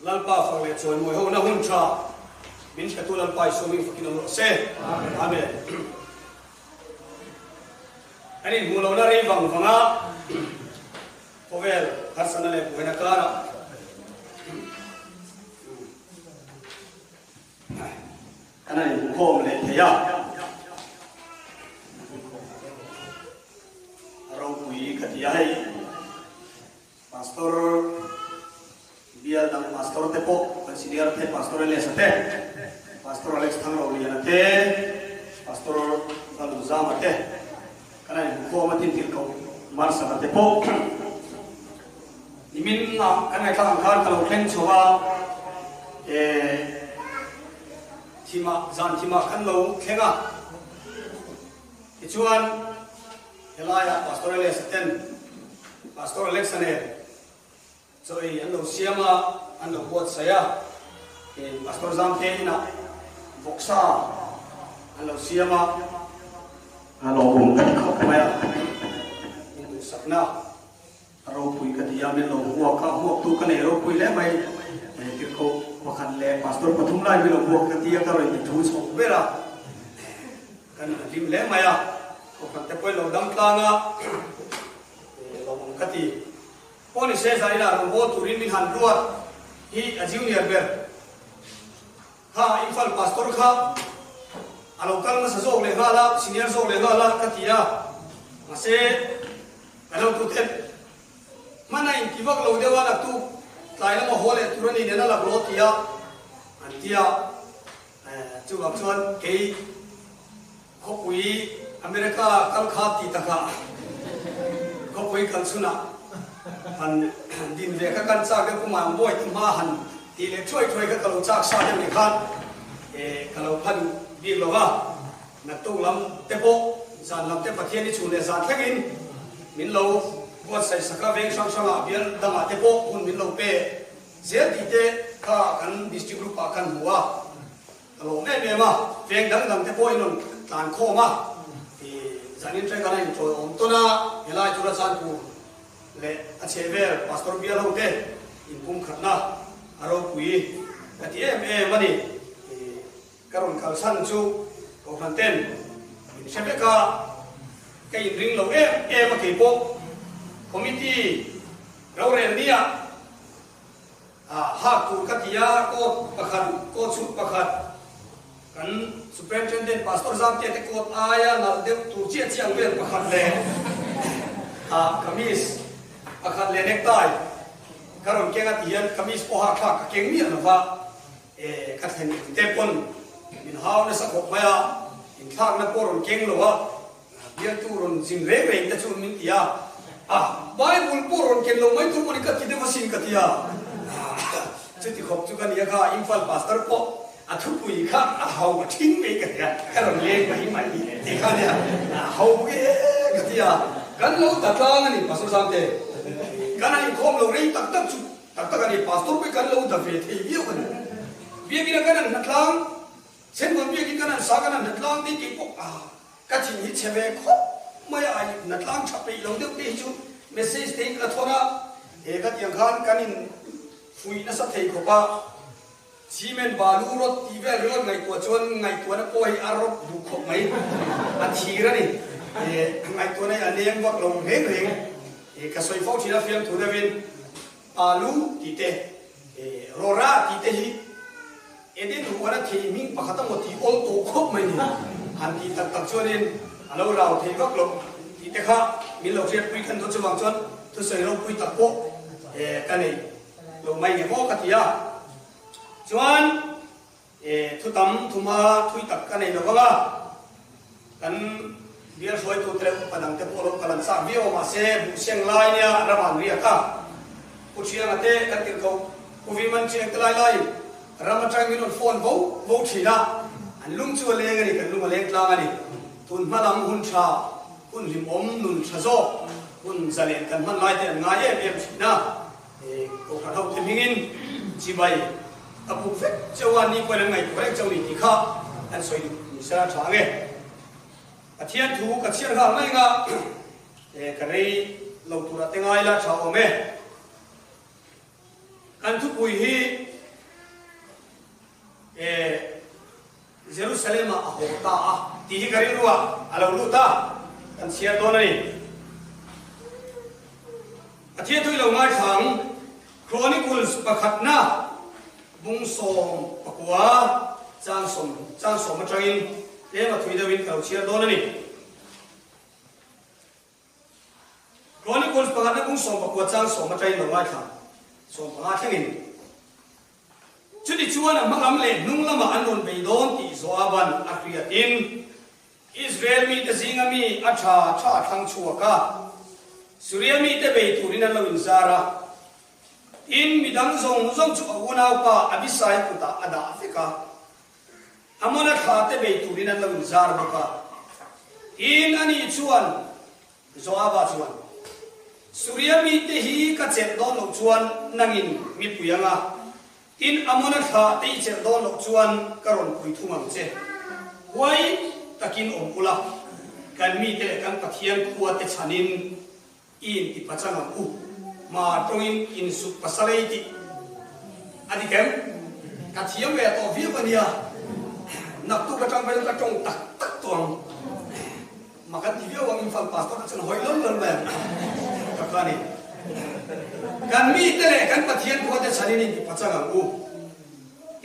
Lalpa fak leh chawimawi ho na hun tha min hretu Lalpa Isua hming fakin awm rawh se. Amen. Kan inhmuh lohna rei vang vanga khawvel harsatna leh buaina karah kan han inhmukhawm leh thei a. Ropui ka ti a hei. Pastor bial dang pastor te pawh kan senior te Pastor Elias a te, Pastor Alex Thangroliana te, Pastor Laluzama te kan han inhmukhawm a tin tirhkoh Marsala te pawh nimin ah kan ngaihthlak ang khan ka lo thleng chho a, eh thimah zan thimah kan lo thleng a tichuan Helaiah Pastor Elias a ten Pastor Alex a nen chaw ei an lo siam a, an lo buatsaih a, Pastor Zamte inah vawksa an lo siam a, a lawmawm ka ti khawp mai a, induhsakna a ropui ka ti a, min lo hmuak a, hmuaktu ka nei ropui hle mai, tirhkoh pakhat leh Pastor pathum lai min lo hmuak ka ti a, ka rawn inthu chho ber a. Kan han hlim hle mai a, kawhhran te pawhin lo dam tlang a, lawmawm ka ti. Pawh ni se zanin ah rawngbâwl turin min han ruat hi a junior ber kha Imphal pastor kha a lo kal hmasa zawk leh nghal a, senior zawk leh nghal a ka ti a, mahse ka lo tu ten hman a inti vak lo deuh a, naktuk tlai lama haw leh tur a ni nen a lak lo ti a an ti a. Chuvang chuan kei khawpui America kal kha ti takah khawpui kal chhunah han din ve kha kan chak deuh kumah ang bawi te hma han tih leh thuai thuai kha ka lo chak sa deuh ni khan ka lo pha duh bik lo va, naktuk lam te pawh zan lam te Pathian i chhun leh zan thlengin min lo buatsaih sak a, veng hrang hrangah bial dangah te pawh hun min lo pe. Zel tih te kha kan district group ah kan hmu a, ka lawm em em a, veng dang dang te pawh in rawn tlan khawm a, ih zanin ṭe kan a inṭawi awm tawn a, helai chu Rachanpur leh a chheh vel Pastor bial ho te inpum khatna a ropui ka ti em em a ni. Ih ka rawn kalsan chu Kohhran ten min hre vek a, ka inring lo em em a keipawh committee rorel nia A hak tur ka ti a, coat pakhat, coat suit pakhat, kan Superintendent Pastor Zamtea te coat aia nalh deuh tur chiah chiah ang vel pakhat leh a kamis pakhat leh necktie ka rawn keng a ti hian kamis pawh hak thlak ka keng miah lo va, e ka thlen te pawn min hau nasa khawp mai a, inthlakna pawh rawn keng lo a. Bialtu rawn zin reng reng te chu min ti a, a Bible pawh rawn ken lo mai tur pawh ni ka ti deuh asin ka ti a, chuti khawp chu ka nia kha Imphal pastor pawh a thupui kha a hau a thin mai ka ti a, ka rawn leng mai mai ti kha nia a hau e ka ti a, kan lo ta tlang a ni Pastor Sangte, kan han inkhawm lo rei tak tak chu tak tak a ni, Pastor pawh hi kan lo da ve thei viau a ni, Biakina kan han hna tlang. Senvawn biakin kan han sa kan han hnatlang ding kei pawh a ka thin hi chhe ve khawp mai a, i hnatlang tha peih lo deuh te hi chu message te in ka thawn a, he ka tiang khan kan in fuih nasa thei khawp a, cement balu rawt tih vel ringawt ngaihtuah chuan ngaihtuahna pawh hi a rawt duh khawp mai, a thir a ni, he ngaihtuahna hi a leng vak lo reng reng, he ka sawi fo thin a fiamthu deuhin alu tih te, rawra tih te hi. Eden huan a thei hming pakhat a maw tih awl tawh khawp mai ni. Han tih tak tak chuanin a lo rau thei vak lo tih te kha min lo hriatpui khan dawn chuvang chuan thusawi ropui tak pawh ka nei lo mai nge maw ka ti a. Chuan thu tam thuma thui tak ka nei lo vang a, kan bial hruaitute leh upa dangte pawh lo kal an chak viau a mahse buhseng lai nia ram an riak a. Pu Thianga te kan tirhkoh Pu Viman Chiang te lai laiin Ram atang min rawn phone vo vo thin a, an lung chu a leng a ni, kan lung a leng tlang a ni. Tun hma lam hun tha, hun hlimawm, nun tha zawk, hun zalen kan hman lai te an ngai em em thin a. Kohhran ho te hmingin chibai ka buk vek cheu a, ni pawhin an ngaihtuah reng cheu ni tih kha an sawi duh ni se a tha ang e. Pathian thu ka chhiar nghal mai anga ka rei lo turah te ngai la tha awm e. Kan thupui hi. Jerusalem-ah a haw ta a tih hi ka rilruah a lo lut a, kan chhiar dawn a ni. Pathian thui lo ngaithlang Chronicles pakhatna bung 19 chang sawm chang sawm atangin tlem a thui deuhin ka lo chhiar dawn a ni. Chronicles pakhatna bung 19 chang sawm atangin lo ngaithlang 15 thlengin. Chutichuan a hma lam leh hnung lamah an rawn bei dawn tih Joaban a hriatin Israel mite zinga mi a tha tha a thlang chhuak a, Suria mite bei turin an lo inzar a. Tin, midang zawng zawng chu a unaupa Abisai kutah a dah vek a, Amona thlate bei turin an lo inzar bawk a. Tin, ani chuan Joaba chuan, Suria mite hi ka chelh dawn loh chuan nangin mipui anga, tin Amona thlah te i chelh dawn loh chuan ka rawn pui thung ang che. Huai takin awm ula, kan mite leh kan Pathian khua te chhanin i intipachang ang u, ma tawngin insuk pasalei tih a dik em? Ka thiam ve tawh viau a nia, naktuk atang pawhin ka tawng tak tak tawh ang. Ma kan ti viau ang Imphal pastor te chuan hawi lawl lawl mai ang ka kha ni. Kan mite leh kan Pathian khua te chhanin in ti pachang ang u.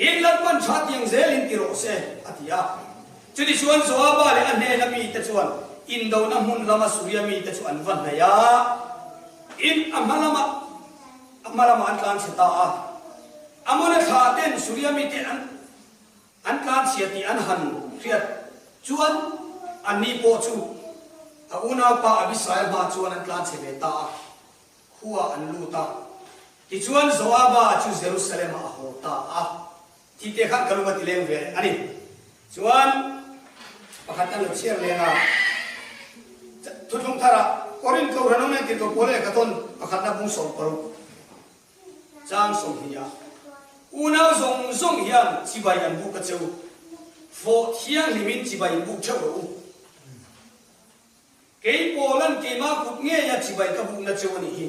In Lalpan tha tiang zel in ti rawh se a ti a. Chuti chuan Joaba leh a hnena mite chuan indona hmun lama Suria mite chu an va hnaih a, in a hma lama a hma lamah an tlan chhe ta a. Amona thla ten Suria mite an An tlanchhia tih an han hriat chuan anni pawh chu a unaupa Abisai hma chuan an tlanchhe ve ta a, khua an lut a. Tichuan Joaba chu Jerusalem-ah a haw ta a, tih te khan ka lung a ti leng ve a ni. Chuan pakhat an lo chhiar leng a, Thuthlung tharah Korinth Kohhran awm engtin ko Paul leh ka tawn pakhatna bung 16. Chang 20 a unau zawng zawng hian chibai an buk a che u, fawh thianghlimin chibai in buk theuh rawh u. Kei Paulan keimah kut ngei a chibai ka bukna cheu a nih hi,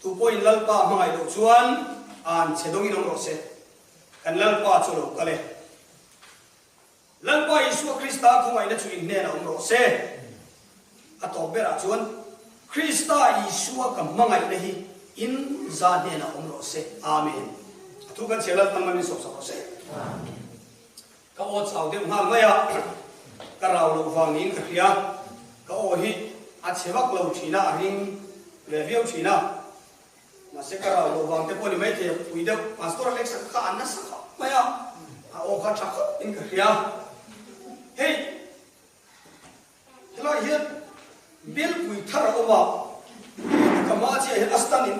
tu pawhin Lalpa hmangaih loh chuan an che dawngin awm rawh se, kan Lalpa chu a lo kal e. Lalpa Isua Krista khawngaihna chu in hnenah awm rawh se. A tawp berah chuan, Krista Isua ka hmangaihna hi in za hnenah awm rawh se. Amen. A thu kan chhiar Lalpan man min sawpsak rawh se. Ka aw chau deuh nghal mai a, ka rau loh vang niin ka hria. Ka aw hi a chhe vak lo thin a, a ring ve viau thin a. Mahse ka rau loh vang te pawh ni maithei a pui deuh. Pastor Alex-a kha an nasa khawp mai a, a aw kha tha khawp in ka hria. Hei helai hian belpui thar a awm a, ka hma chiah hian a stand in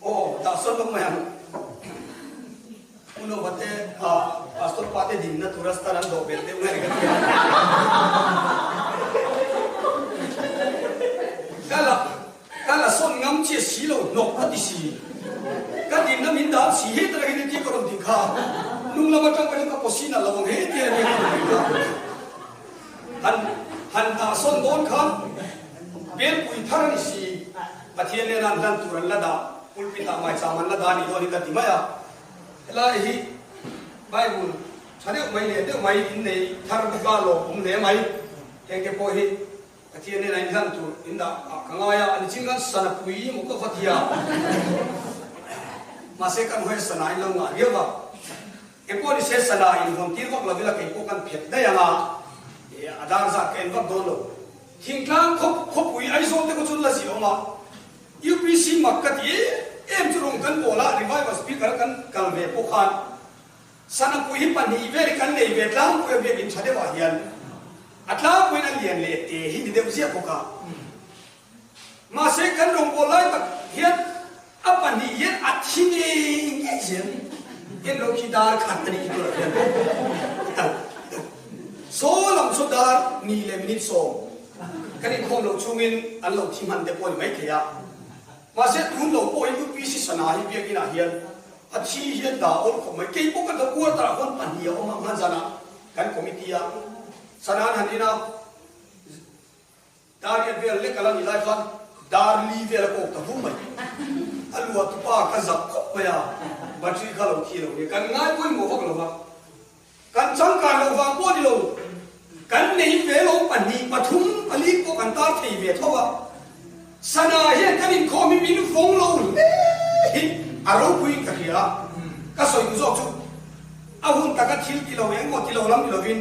aw dah sawn bawk mai ang. Unova te Pastor pa te dinna tura stand an dawh belh deuh nge ni ka ti a. Ka la Ka la sawn ngam chiah si lo hnawk a ti si. Ka dinna min dan si he tak hian tia ka rawn ding kha. Hnung lam atang pawhin ka pawsin a lo ang he tia nia ka rawn ding kha. Han han dah sawn dawn khan Belpui thar a ni si. Pathian nena an hlan tur an la dah, pulpit ah maicham an la dah a nih dawn hi ka ti mai a. Helai hi Bible tha deuh mai leh deuh mai innei thar bawk a lawmawm hle mai. Hengte pawh hi Pathian nen a inhlan tur in dah ah ka ngai a, ani chin khan sana pui maw ka va ti a, mahse kan hawi sana in lo ngah riau a, engpawh ni se sana in vawn tir vak lo ila kei pawh kan phet daih ang a, a dar zat ka en vak dawn lo. Thingtlang khawp khawpui Aizawl te khaw chu la zia awm a, UPC mak ka ti em em chu rawng kan bawl a, revival speaker a kan kal ve pawh khan Sana pui hi pahnih vel hi kan nei ve tlangpui a biakinn tha deuh ah hian a tlangpuiin a lian leh te hi ni deuh ziah bawk a. Mahse kan rawngbâwl lai tak hian a pahnih hian a thi ngei ngei zel en lo khi dar khat a nih hi turah hian saw lam saw dar ni leh minute sawm kan inkhawm loh chungin an lo thi hman te pawh a ni maithei a. Mahse tun lo pawh hi UPC sana hi biakinn ah hian A thi hian dah awl khawp mai. Kei pawh ka tho quarter ah khawn pahnih a awm a, hman zanah kan committee a sana an han in a, dar riat vel lek a la nih lai khan dar li vel a kawk ta vu mai. A luah tupa ka zak khawp mai a, battery kha lo thi lo nia, kan ngai pawimawh vak lo va. Kan changkan loh vang pawh ni lo, kan nei ve lo pahnih, pathum, pali pawh kan tar thei ve tho a. Sana hian kan inkhawm hi min vawng lo hle hi a ropuiin ka hria a, ka sawi duh zawk chu a hun taka thil ti lo engmaw ti lo lam ni lovin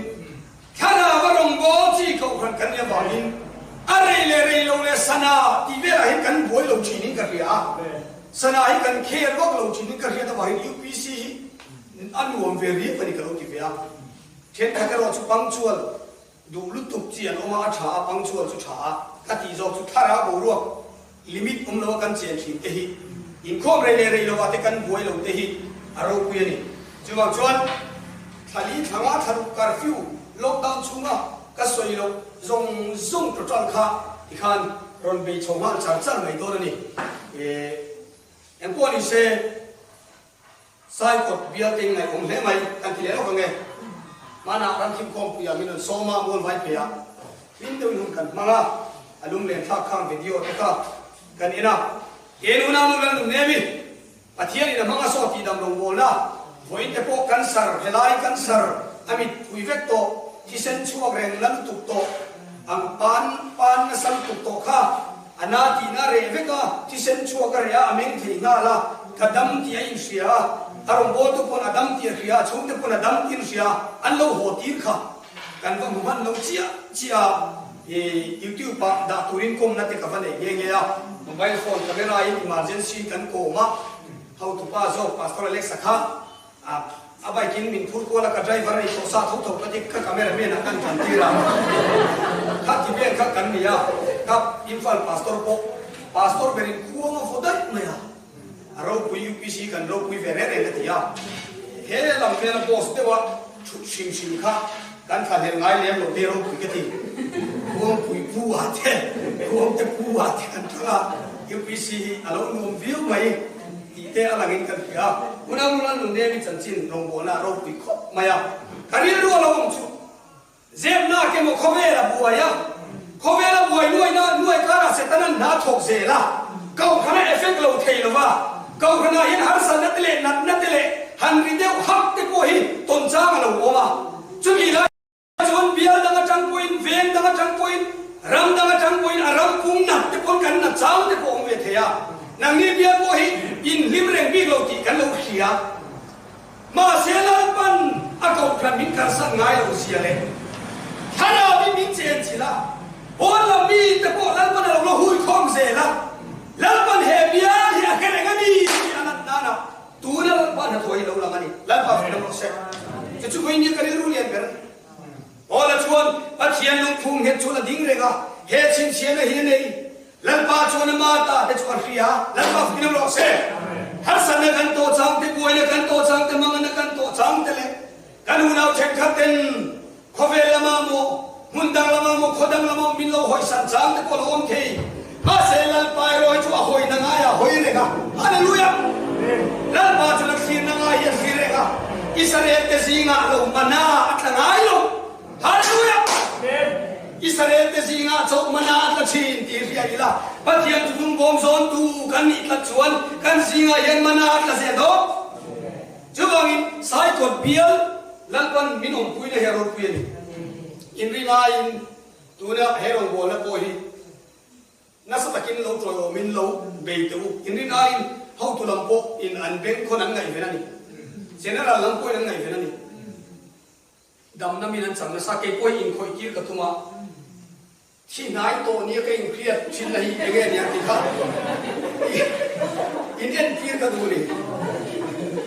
thlarau a rawngbâwl chi kohhran kan nih avangin a rei leh rei lo leh sana tih velah hian kan buai lo thinin ka hria a, sana hi kan khel vak lo thinin ka hriat avangin UPC hi A nuam ve riau a ni ka lo ti ve a, thenkhat erawh chu punctual duh lutuk chi an awm a, a tha a, punctual chu tha a, ka tih zawk chu thlarau boruak limit awm lo a kan chen thin te hi inkhawm rei leh rei lovah te kan buai lo te hi a ropui a ni. Chuvang chuan thlali thlanga thlaruk curfew lockdown chhunga ka sawi loh zawng zawng total kha tikhan rawn bei chho nghal char char mai dawn a ni. Engpawh ni se. Saikawt bial te ngaihawm hle mai kan ti leh lawk ang e. Hmanah ramthim khawmpuiah min rawn sawm a, mual vai pheiah hlim deuhin hun kan hmang a, a lunglen thlak khang video te kha kan en a. Ke nu nau nu lal nun nem i, Pathian in a hmang a saw tih dam rawngbawlna vawiin te pawh cancer, helai cancer a mit phui vek tawh, thisen chhuak reng la lutuk tawh ang pan pan nasa lutuk tawh kha A na tihna a reh vek a, thisen chhuak a reh a, a meng thei nghal a, ka dam tih a inhria a, a rawngbawltu pawn a dam tih a hria a, chhungte pawn a dam tih an hria a, an lo haw tir kha kan va hmu hman lo chiah chiah a, i YouTube ah dah turin kawmna te ka va nei nghe nghe a, mobile phone camera in emergency in kan kawm a, hotupa zawk Pastor Alex-a kha A bike in min phur kual a, ka driver a ni tawh sa tho tho ka ti, ka camera man ah kan tan tir a, kha ti vel kha kan ni a, ka Imphal pastor pawh pastor ber in khuang a vaw daih mai a, a ropui UPC kan ropui ve reng reng ka ti a, he lam vela boss deuh a thut hrim hrim kha kan thlahlel ngai lem lo te ropui ka ti, khuangpui pu ah te khuangte pu ah te kan thlang a, UPC hi a lo nuam viau mai. Tih te a langin kan hria a, Unau Nula Nunemi chanchin rawngbawlna a ropui khawp mai a, ka rilru a lo awm chu Zepna ke maw khawvel a buai a, khawvel a buai nuaina nuai karah Setana'n hna thawk zel a, Kohhran a effect lo thei lo va, Kohhranah hian harsatna te leh natna te leh han ri deuh hak te pawh hi tawn chang a lo awm a, chumi lai. Chuan bial dang atang pawhin, veng dang atang pawhin, ram dang atang pawhin a ram pum nat te pawn kan nat chau te pawh awm ve thei a. Nangni bial pawh hi in hlim reng bik lo tih kan lo hria. Mahse Lalpan a kohhran min kalsan ngai lo zia leh thlarau in min chen chilh a, pawn lam mi te pawh Lalpan a lo la hui khawm zel a, Lalpan he bial hi a hre reng a ni tih a lan danah Tuna Lalpa hnathawh hi lo lang a ni. Lalpa fak lam rawh se. Chu chu vawiin ka rilru lian ber a ni. Paula chuan Pathian lungphung nghet chuan a ding reng a, he chhinchhiahna hi a nei. Lalpa chuan ama ta te chu a hria. Lalpa fak lam rawh se. Harsatna kan tawh chang te, buaina kan tawh chang te, mangana kan tawh chang te leh kan unau thenkhat ten Khawvel lamah maw, hmun dang lamah maw, khaw dang lamah min lo hawisan chang te pawh a lo awm thei. Mahse, Lalpa erawh hi chu a hawina ngaiah a hawi reng a. Hallelujah! Lalpa chuan a thlirna ngai hi a thlir reng a. Israel te zingah lo mana a tla ngai lo. Hallelujah! Israel te zingah chauh mana a tla thin tih hria ila, Pathian chu hnungbawm zawntu kan nih tlat chuan kan zingah hian mana a tla zel dawn. Chuvangin, Saikawt bial Lalpan min awmpuina hi a ropui a ni. Inri laiin tuna he rawngbawlna pawh hi nasa takin lo tawiawmin lo bei teh u. Inri laiin hotu lam pawh in an bengkhawn an ngaihven a ni. General lam pawhin an ngaihven a ni. Damna min an chang nasa, kei pawh hi inkhawih tir ka tum a. Thi hnai tawh nia ka inhriat thin na hi enge nia tih kha in entir ka duh ni.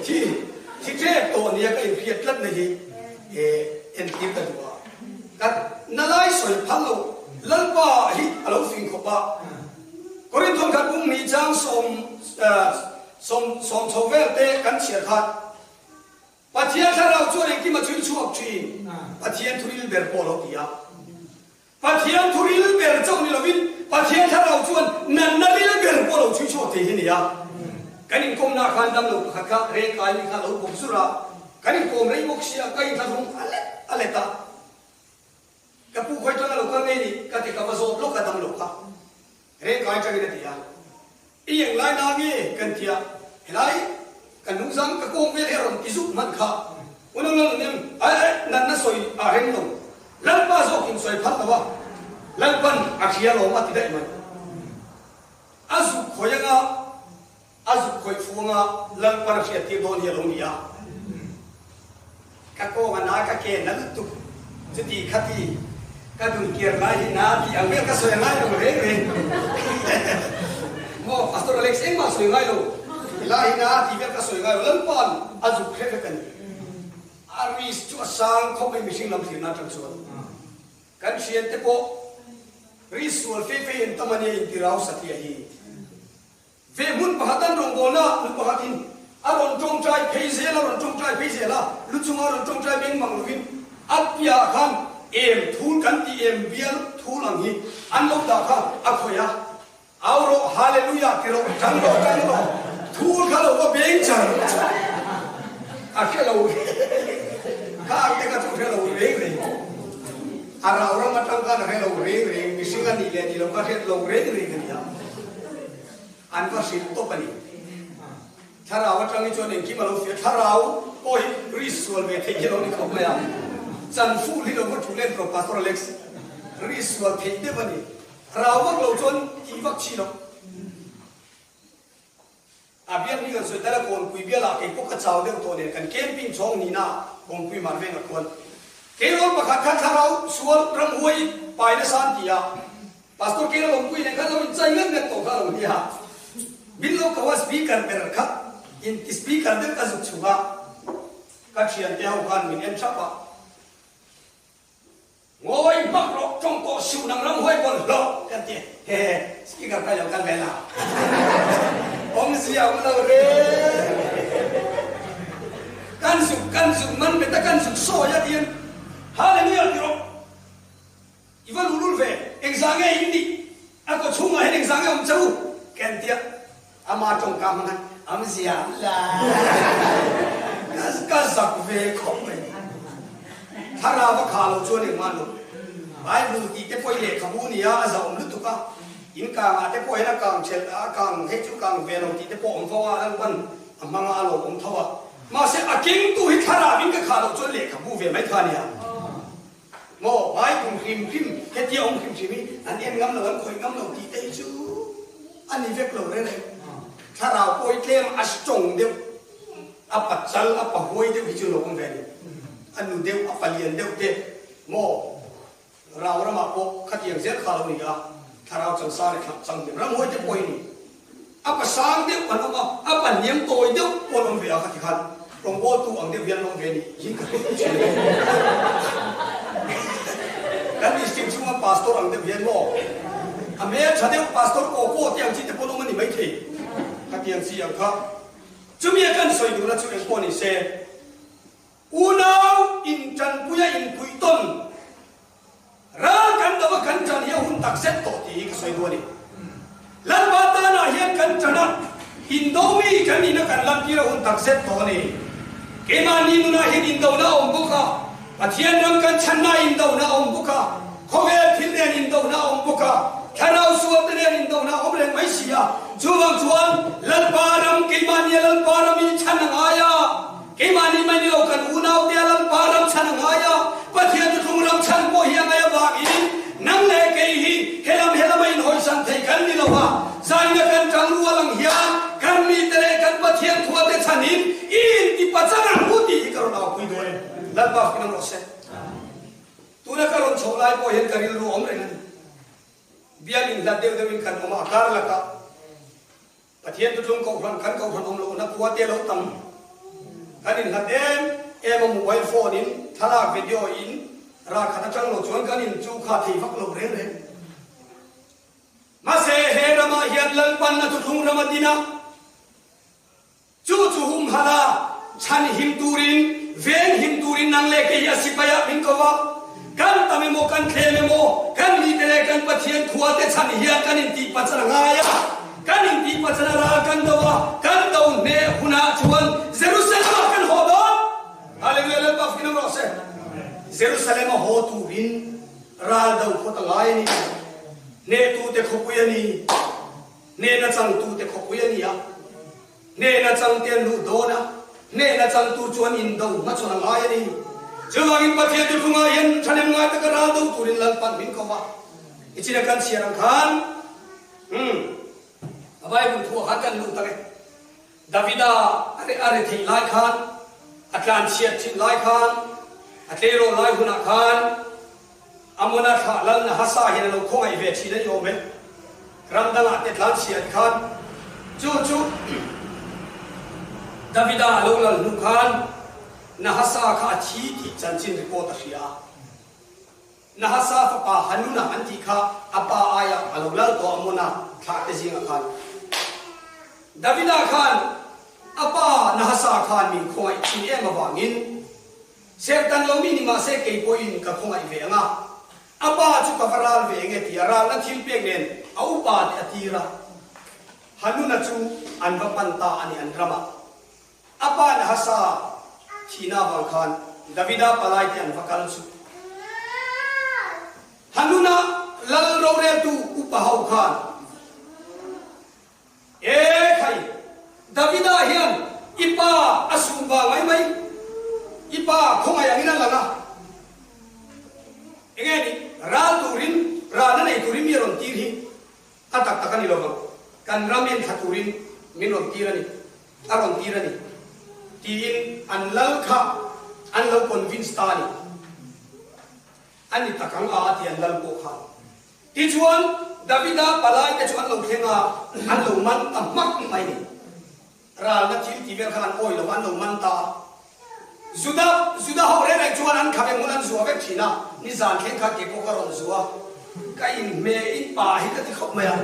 Thi thi ṭep tawh nia ka inhriat tlat na hi entir ka duh a. Ka na lai sawi phal lo Lalpa hi a lo fing khawp a. Korinthon khat pum hnih chang 10 sawm chho vel te kan chhiar khan Pathian thlarau chuan engkim a chhui chhuak thin, Pathian thuril ber pawh a lo ti a. Pathian thuril ber chauh ni lovin Pathian thlarau chuan natna ril ber pawh a lo chhui chhuak thei hi ni a. Kan inkawmna khan damlo pakhat kha reng kai mi kha a lo bawk zur a, kan inkawm rei bawk sia ka inthlahrung a let a let a. Ka pu khawi tang a lo kal ngei ni ka ti ka va zawt lawk a damlo kha reng kai tangin a ti a. I englai na nge kan ti a, helai ka nungzang ka kawng vel hi a rawn ti zuk hman kha. Unau lal nem ai ai natna sawi a reng lo. Lalpa zawk in sawi phat lo a, Lalpan a hria lawm a ti daih mai. A zuk khawih anga a zuk khawih fu anga Lalpan a hriat tir dawn hi a lo ni a. Ka kawng a na ka ke na lutuk chuti khati ka dun kiar lai hi na tih ang vel ka sawi a ngai lo reng reng. Maw Pastor Alex engmah sawi ngai lo helai hi na tih vel ka sawi ngai lo Lalpan a zuk hrek vek a ni. A risk chu a sang khawp mai mihring lam thlirna atang chuan. Kan thiante pawh risk sual fe fe in tam a nia intirau satliah hi. Ve hmun pakhat an rawngbawlna nu pakhatin a rawn tawngtai phei zel a rawn tawngtai phei zel a, lu chunga rawn tawngtai meng mang lovin a piahah khan em thul kan tih em bial thul ang hi an lo dah kha a khawih a, Au rawh Hallelujah ti rawh tang rawh tang rawh thul kha lo va beng char char a hre lo kha ang te kha chu hre lo reng reng a rau ram atang khan a hre lo reng reng mihring a nih leh nih lo kha hriat lo reng reng a ni a. An va hrilh tawp a ni. Thlarau atang hi chuan engkim a lo fiah. Thlarau pawh hi risk sual ve theih hi a lo ni khawp mai a. Chan fuh hi lo va thu len tawh Pastor Alex. Risk sual theih deuh a ni. Rau vak lo chuan tih vak chi lo. A biak ni kan sawi tel a Kawnpui bialah kei pawh ka chau deuh tawh nen kan camping chhawng nihna Kawnpui mar veng a khuan. Keirawl pakhat kha thlarau sual ramhuai pai nasa an ti a. Pastor Kera Lawmpui nen khan lo in chai ngat ngat tawh kha lo nia. Min lo ko a speaker ber kha in ti speaker deuh ka zuk chhung a, ka thiante ho khan min en thap a. Ngawi hmak rawh tawng tawh suh nang ram huai bawl hlawh kan ti hehe speaker kai lo kal ve la. Awmzia awm lo reng. Kan zuk kan zuk man bet a kan zuk sawi a tiin Hallelujah ti rawh. I va luhlul ve, engzah nge in nih? A kaw chhungah hian engzah nge awm che u? Ka en tia, ama tawngka hmang khan awmzia awm la. Ka zak ve khawp mai. Thlarau a khah loh chuan engmah lo. Bible tih te pawh i lehkhabu nia a zah awm lutuk a, in kangah te pawh hian a kang ṭhelh a, a kang hei chu kang ve lo tih te pawh awm fo a, Lalpan a hmanga a lo awm tho a. Mahse a kengtu hi thlarauin ka khah loh chuan lehkhabu ve mai kha a nia. Maw vai kum hrim hrim hetia awm hrim hrim hi an en ngam lo an khawih ngam lo tih te hi chu a ni vek lo reng reng. Thlarau pawh hi tlem a strong deuh, a pachal a pahuai deuh hi chu lo awm ve a ni. A nu deuh a palian deuh te maw rau ramah pawh khatiang zel kha lo ni a, thlarau changsa leh thlap chang hnem ramhuai te pawh hi ni. A pasang deuh an awm a, a pahniam tawi deuh pawh an awm ve a, khati khan rawngbawltu ang deuh hian an awm ve a nih hi ka hre thin a. Kan district chhunga pastor ang deuh hian maw a hmeltha deuh pastor kaw kaw te ang chi te pawh an awm a ni maithei, khatiang chi ang kha. Chumi a kan sawi duhna chu eng pawh ni se, unau intanpuia inpuih tawn Ral kan do a kan ṭan hi a hun tak zet tawh tih hi ka sawi duh a ni. Lalpa tanah hian kan ṭan a, indo mi kan nihna kan lantir a hun tak zet tawh a ni. Keimahni nunah hian indona a awm bawk a, Pathian ram kan chhanna indona a awm bawk a, khawvel thil nen indona a awm bawk a, thlarau sualte nen indona a awm reng mai si a. Chuvang chuan Lalpa ram keimahnia Lalpa ram i chhan a ngai a. Keimahni mai ni lo kan unaute a Lalpa ram chhan a ngai a, Pathian chu thlung ram chhan pawh hi a ngaih avangin nang leh kei hi helam helama inhawisan thei kan ni lo a, zaina kan tang rual ang hian kan mite leh kan Pathian thuate chhanin i intipachang ang u tih hi ka rawn aupui dawn e. Lalpa fing ang rawh se. Tuna ka rawn chhoh lai pawh hian ka rilru a awm reng a ni. Bial inhlat deuh deuhin kan awm a, a kar lakah. Pathian tutlung kohhran kan kohhran awm lohna khua te lo tam kan inhlat em em a mobile phone in thlalak video in ral khat atang lo chuan kan in chu kha thei vak lo reng reng. Mahse he ramah hian Lalpanna tutlung ram a din a, chu chu humhalh a chhan him turin veng him turin nang leh kei hi a sipai ah min ko va, kan tam emaw kan thlem emaw kan mite leh kan Pathian khua te chhan hian kan intih pachan a ngai a, kan intih pachan a ral kan do a, kan do hneh hunah chuan Jerusalem ah kan haw dawn. Hallelujah Lalpa fing ang rawh se. Jerusalem a haw turin ral do phawt a ngai a ni. Hnehtute khawpui a ni. Hnehna changtute khawpui a ni a. Hnehna changte an luh dawn a. Hnehna changtu chuan indo hmachhawn a ngai a ni. Chuvangin Pathian thuthlungah hian thahnem ngai taka ral do turin Lalpan min ko a. I chin a kan chhiar ang khan, umm, a Bible thuah khan kan lut ang e. Davida a a re theih lai khan, a tlanchhiat thin lai khan, a tleirawl lai hunah khan Amona thlah lal Nahasa hian a lo khawngaih ve thin a ni awm e. Ram dangah te tlanchhiat khan chu chu Davida a lo lal hnu khan Nahasa kha a thi tih chanchin report a hria a. Nahasa fapa Hanuna an tih kha a pa aia a lo lal tawh Amona thlah te zingah khan Davida khan a pa Nahasa khan min khawngaih thin em avangin Sertan lo mi ni mahse kei pawhin ka khawngaih ve ang a, a pa chu ka va ral ve enge tia ralna thil pek nen a upa te a tir a, Hanuna chu an va pan ta a ni an ramah. A pa Nahasa thihna avang khan Davida palai te an va kal chu. Hanuna lal roreltu upa ho khan E khai, Davida hian i pa a sum vang mai mai, i pa khawngaih angin a lang a. Enge ni, ral turin, ralna nei turin mi a rawn tir hi a tak tak a ni lo vang, kan ram en thla turin min rawn tir a ni, a rawn tir a ni, tiin an lal kha an lo convince ta a ni. A ni tak ang a, a ti an lal pawh khan. Tichuan, Davida palaite chu an lo thleng a, an lo man ta hmak mai ni. Ralna thil ti vel khan an awi lo va, an lo man ta a. Juda, Juda ho reng reng chuan an khabe hmun an zua vek thin a, nizan thleng khan kei pawh ka rawn zua, ka inhme in pa hi ka ti khawp mai a,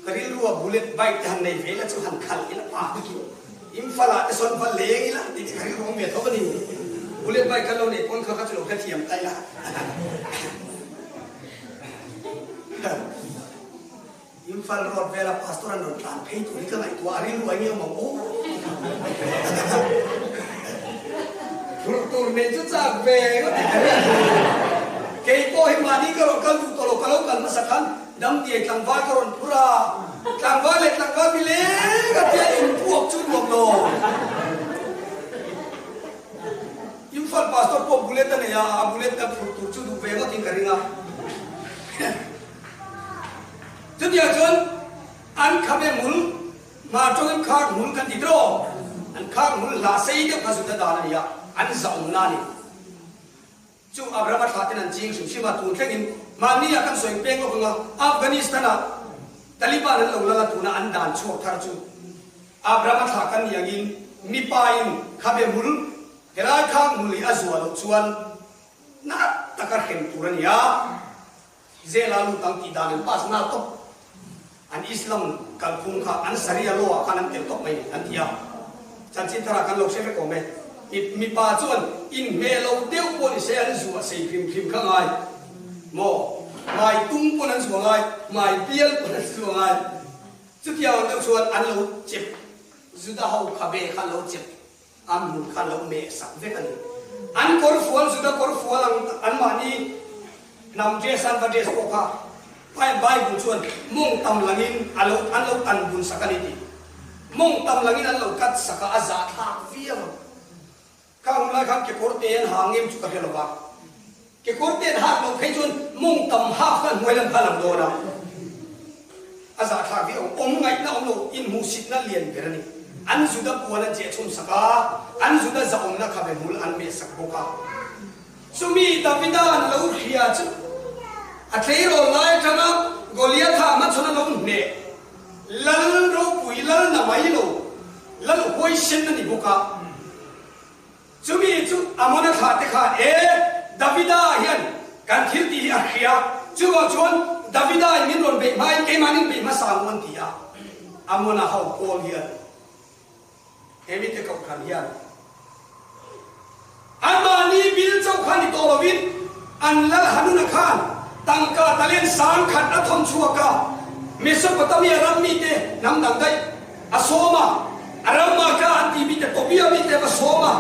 ka rilrua bullet bike te han nei ve ila chu han khalh ila pa takin Imphal ah te sawn va leng ila tih te kha rilru awm ve tho a ni. Bullet bike kha lo neih pawn kha kha chu lo hrethiam ta ila. Imphal road vela pastor an rawn tlan phei tur hi ka ngaihtuah a rilru ai nge awm ang aw. Phurh tur nei chu chak ve ngawt i ka rilru. Kei pawh hi mahni ka rawn kal duh tawh lo, ka lo kal hmasa khan Damdiai tlangval ka rawn phur a, tlangval leh tlangval mi leng a tia inpuak chu nuam lo. Imphal pastor pawh bullet a nei a, a bullet ka phurh tur chu duh ve ngawtin ka ring a. Chutiang chuan an khabe hmul, hmar tawngin khak hmul kan ti tawh, an khak hmul hlah sei deuh kha zut a dan a ni a, an zahawmna a ni. Chu Abraham a thlah ten an ching hrim hrim a, tun thlengin mahni ah kan sawi peng lawk ang a, Afghanistan ah Taliban an lo lal a, tuna an dan chhuak thar chu Abraham a thlah kan ni angin mipa in khabe hmul helai khang hmul hi a zuah loh chuan na taka hrem tur a ni a, Jail ah lut ang tih dan an pass nghal tawp, an Islam kalphung kha an Sharia law ah khan an tel tawp mai ni an ti a, chanchin thar ah kan lo hre vek awm e. Mipa chuan inhmeh lo deuh pawh ni se an zuah sei hrim hrim kha ngai maw? Hmai tung pawn an zuah ngai, hmai bial pawn an zuah ngai. Chutiang ang deuh chuan an lo chep, Juda ho khabe kha an lo chep An hmun kha lo meh sak vek a ni. An kawr fual Juda kawr fual ang anmahni hnam dress an va dress pawh kha Bible chuan mawng tam langin a lo an lo tan bun sak a ni tih. Mawng tam langin an lo cut sak a, a zahthlak viau ang. Kha hun lai khan kekawr te an ha ngem chu ka hre lo va. Kekawr te an hak loh phei chuan mawng tam hak kha hnuai lam kha a lang dawn a. A zahthlak viau ang. Awm ngaihna awm lo, inhmuhsitna lian ber a ni. An Juda puan an chehchhum sak a, an Juda zahawmna khabe hmul an meh sak bawk a. Chumi Davida an lo hria chu a tleirawl lai atanga Goliatha hmachhawn a lo hneh lal ropui lal na mai lo, lal huaisen a ni bawk a. Chumi chu Amona thlah te khan, E, Davida hian kan thil tih hi a hria, chuvang chuan Davida in min rawn beih hmain keimahnin beih hmasa ang u an ti a. Amona ho pawl hian he mite kohhran hian anmahni bil chauh kha ni tawh lovin an lal Hanuna khan tangka talent 10,000 a thawn chhuak a, Mesopotamia ram mite hnam dang daih A sawm a, a ram ah ka an tih mite Tobia mite va sawm a,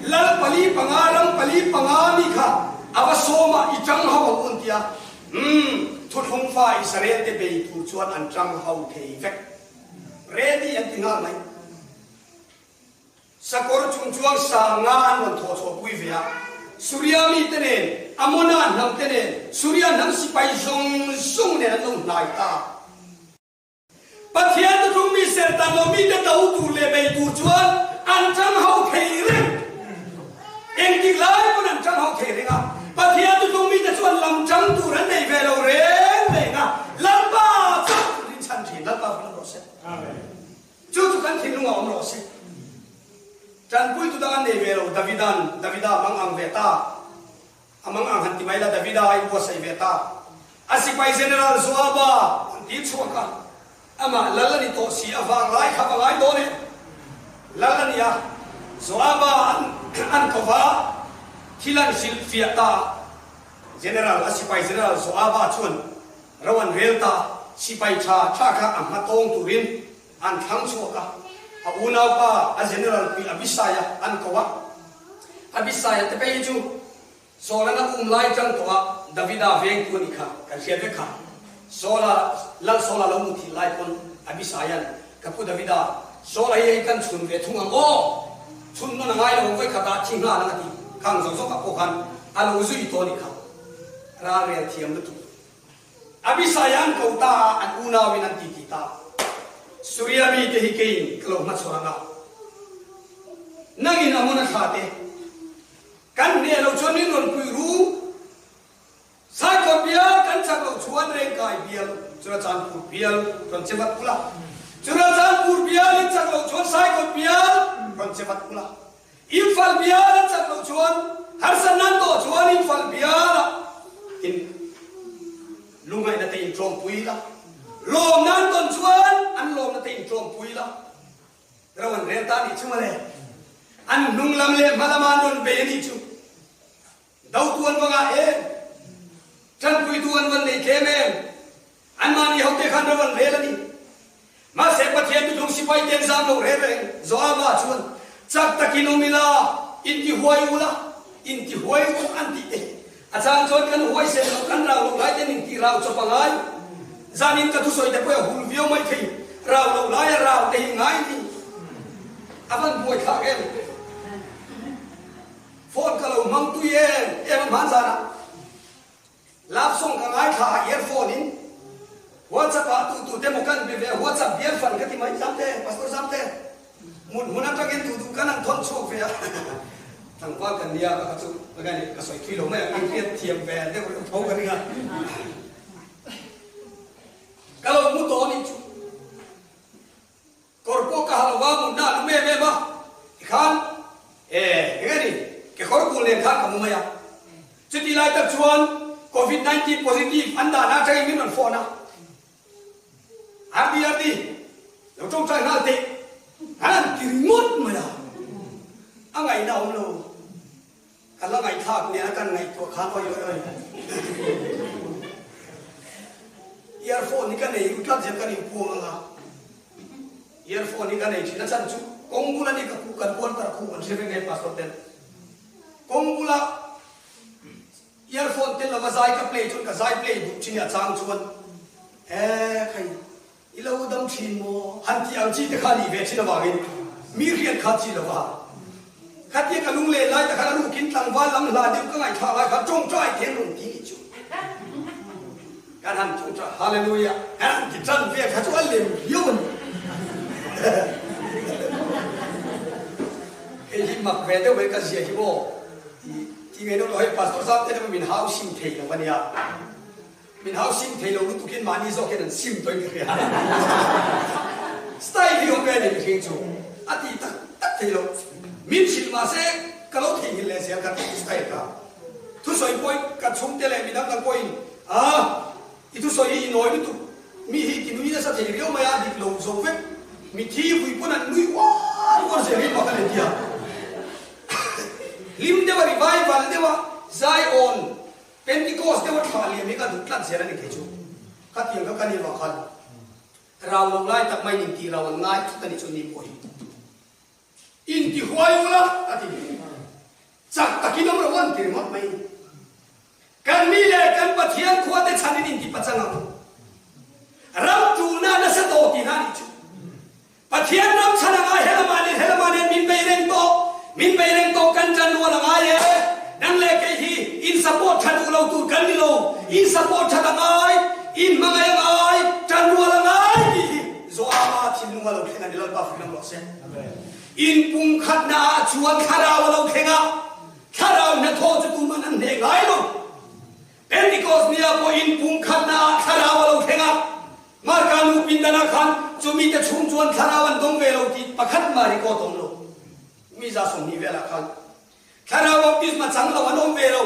lal pali panga ram pali panga mi kha a va sawm a, i tang ho ang u an ti a, umm thuthlung fa Israel te bei tur chuan an tang ho thei vek, ready an ti nghal mai. Sakawr chung chuang 50 an rawn thawh chhuahpui ve a, Suria mite nen, Amona hnamte nen, Suria hnam sipai zawng zawng nen an lo hnai ta. Pathian tutlung mi serhtan lo mite do tur leh bei tur chuan an tang ho thei reng. Engtik lai pawn an tang ho thei reng a, Pathian tutlung mite chuan lam tang tur an nei ve lo reng reng a, Lalpa chauh rinchhan thin. Lalpa vun rawh se. Chu chu kan thinlungah awm rawh se. Tanpuitu dang an nei ve lo, Davidan, Davida mang ang ve ta. A mang ang han ti mai la, Davida a inbuatsaih ve ta. A sipai General Joaba an tir chhuak a, amah lal a ni tawh si, a vang lai kha va ngai dawn e. Lal a ni a, Joaba an an ko va, thil an hrilh fiah ta. General, a sipai General Joaba chuan Ro an rel ta, sipai tha tha kha a hma tawng turin an thlang chhuak a, a unaupa a general pui Abisai-a an ko a. Abisai-a te phei hi chu Saul-an a um lai tang tawh a, Davida vengtu a nih kha kan hriat vek kha. Saul-a, Lal Saul-a lo muthilh lai pawn Abisai-a'n, Ka pu Davida, Saul-a hi hei kan chhun ve thung ang aw! Chhun nawn a ngai lo, vawikhatah thi nghal ang a ti. Khang zawk zawkah pawh khan a lo zui tawh a nih kha. Ralrel thiam lutuk. Abisai an ko ta a, an unauin an titi ta. Suria mite hi keiin ka lo hmachhawn ang a, nangin Amona thla te kan hneh loh chuan min rawn pui ru. Saikawt bial kan chak loh chuan Rengkai bial, Churachandpur bial rawn che vat ula. Churachandpur bial in chak loh chuan Saikawt bial rawn che vat ula. Imphal bial an chak loh chuan harsat nan tawh chuan Imphal bialah in lungaihna te in tlawmpui la, lawm nan tawn chuan an lawmna te in tlawmpui la, ro an rel ta nih chu mawle. An hnung lam leh hma lama an rawn bei a nih chu. Dotu an va ngah em? Tanpuitu an van nei tlem em? Anmahni hote khan ro an rel a ni. Mahse Pathian tutlung sipai ten zam lo rel reng Joaba chuan, Chak takin awm ila, inti huai u la, inti huai u an tih te hi a chang chuan kan huai sen loh, kan rau loh lai ten inti rau chawp a ngai. Zanin ka thusawi te pawh a hul viau mai thei, rau loh laia rau te hi ngai ni. A van buai thlak em? Phone ka lo hmang tui em em a hman zanah love song ka ngaithla a earphone in WhatsApp ah tu tu te maw kan be ve WhatsApp bial fan ka ti mai Zamte Pastor Zamte mut hmun atangin duh duh kan han thawn chhuak ve a tlangval kan nia ka kha chu ka ni ka sawi thui lo mai a min hriat thiam ve deuh reuh tho ka ring a ka lo mu tawh anih chu. Kawr pawh ka ha lo va, mutna a lum em em a, tikhan e eng a ni, kekawr bul nen khan ka mu mai a. Chuti lai tak chuan Covid 19 positive an dahna atangin min rawn phone a, RD RD, lo tawngtai nghal teh, an han ti ringawt mai a, a ngaihna a awm lo. Ka la ngaihthlak nen a kan ngaihtuah khan oi oi oi. Earphone hi ka nei u tlat zel kan inpuang anga earphone hi ka nei thin a chhan chu kawng bula ni ka ku kan quarter khu an hre vek nge pastor ten kawng bula earphone tel lova zai ka play chuan ka zai play duh thin a chang chuan e khai I lo dam thin maw? Han tih ang chi te kha nih ve thin avangin mi hriat kha chi lo va. Khatia ka lung len lai te khan a lukin tlangval lam hla deuh ka ngaihthlak lai khan tawngtai te an rawn ti nih chu. Kan han tawngtai Hallelujah kan han ti tan vel kha chu a lem viau a ni. Hei hi mak ve deuh mai ka zia hi maw ti ngei deuh lo hei Pastor Zam te min hau sim thei lo a nia. Min hau sim thei lo lutuk in mahni zawk hian an sim tawh in ka hria. Style hi awm ve a ni mihring chu a ti tak tak thei lo. Min hrilh mahse ka lo theihnghilh leh zel ka ti style ka. Thusawi pawhin ka chhungte leh midang dang pawhin ah i thusawi hi i nawi lutuk mi hi ti nui nasa thei riau mai a dik lo zo vek mithi vui pawn an nui uar uar zel hi mak a ni tia. Hlim deuh a revival deuh a zai awn Pentecost deuh a thlah liam hi ka duh tlat zel a ni kei chu. Khatiang kha ka ni vang khan rau loh lai tak mai in tih rau an ngai thut a ni chu ni pawh hi. In ti huai ula a ti. Chak takin awm rawh an ti ringawt mai. Kan mi leh kan Pathian khua te chhan in in ti pachang ang u. Ram tulna nasa tawh tihna a nih chu. Pathian ram chhan anga helamah nen helamah nen min bei reng tawh. lo tur kan ni lo, in support that a ngai, in hmangaih a ngai, tanrual a ngai tih hi Joaba thinlung a lo thleng a ni Lalpa fak lam rawh se. In pumkhatna ah chuan thlarau a lo thleng a, thlarau hnathawh chu tuman an hneh ngai lo. Pentecost nia pawh in pumkhatna ah thlarau a lo thleng a, Marka nu pindan ah khan chumite chhung chuan thlarau an dawng ve lo tih pakhat mah record a awm lo. Mi 20 velah khan Thlarau baptisma chang lo an awm ve lo,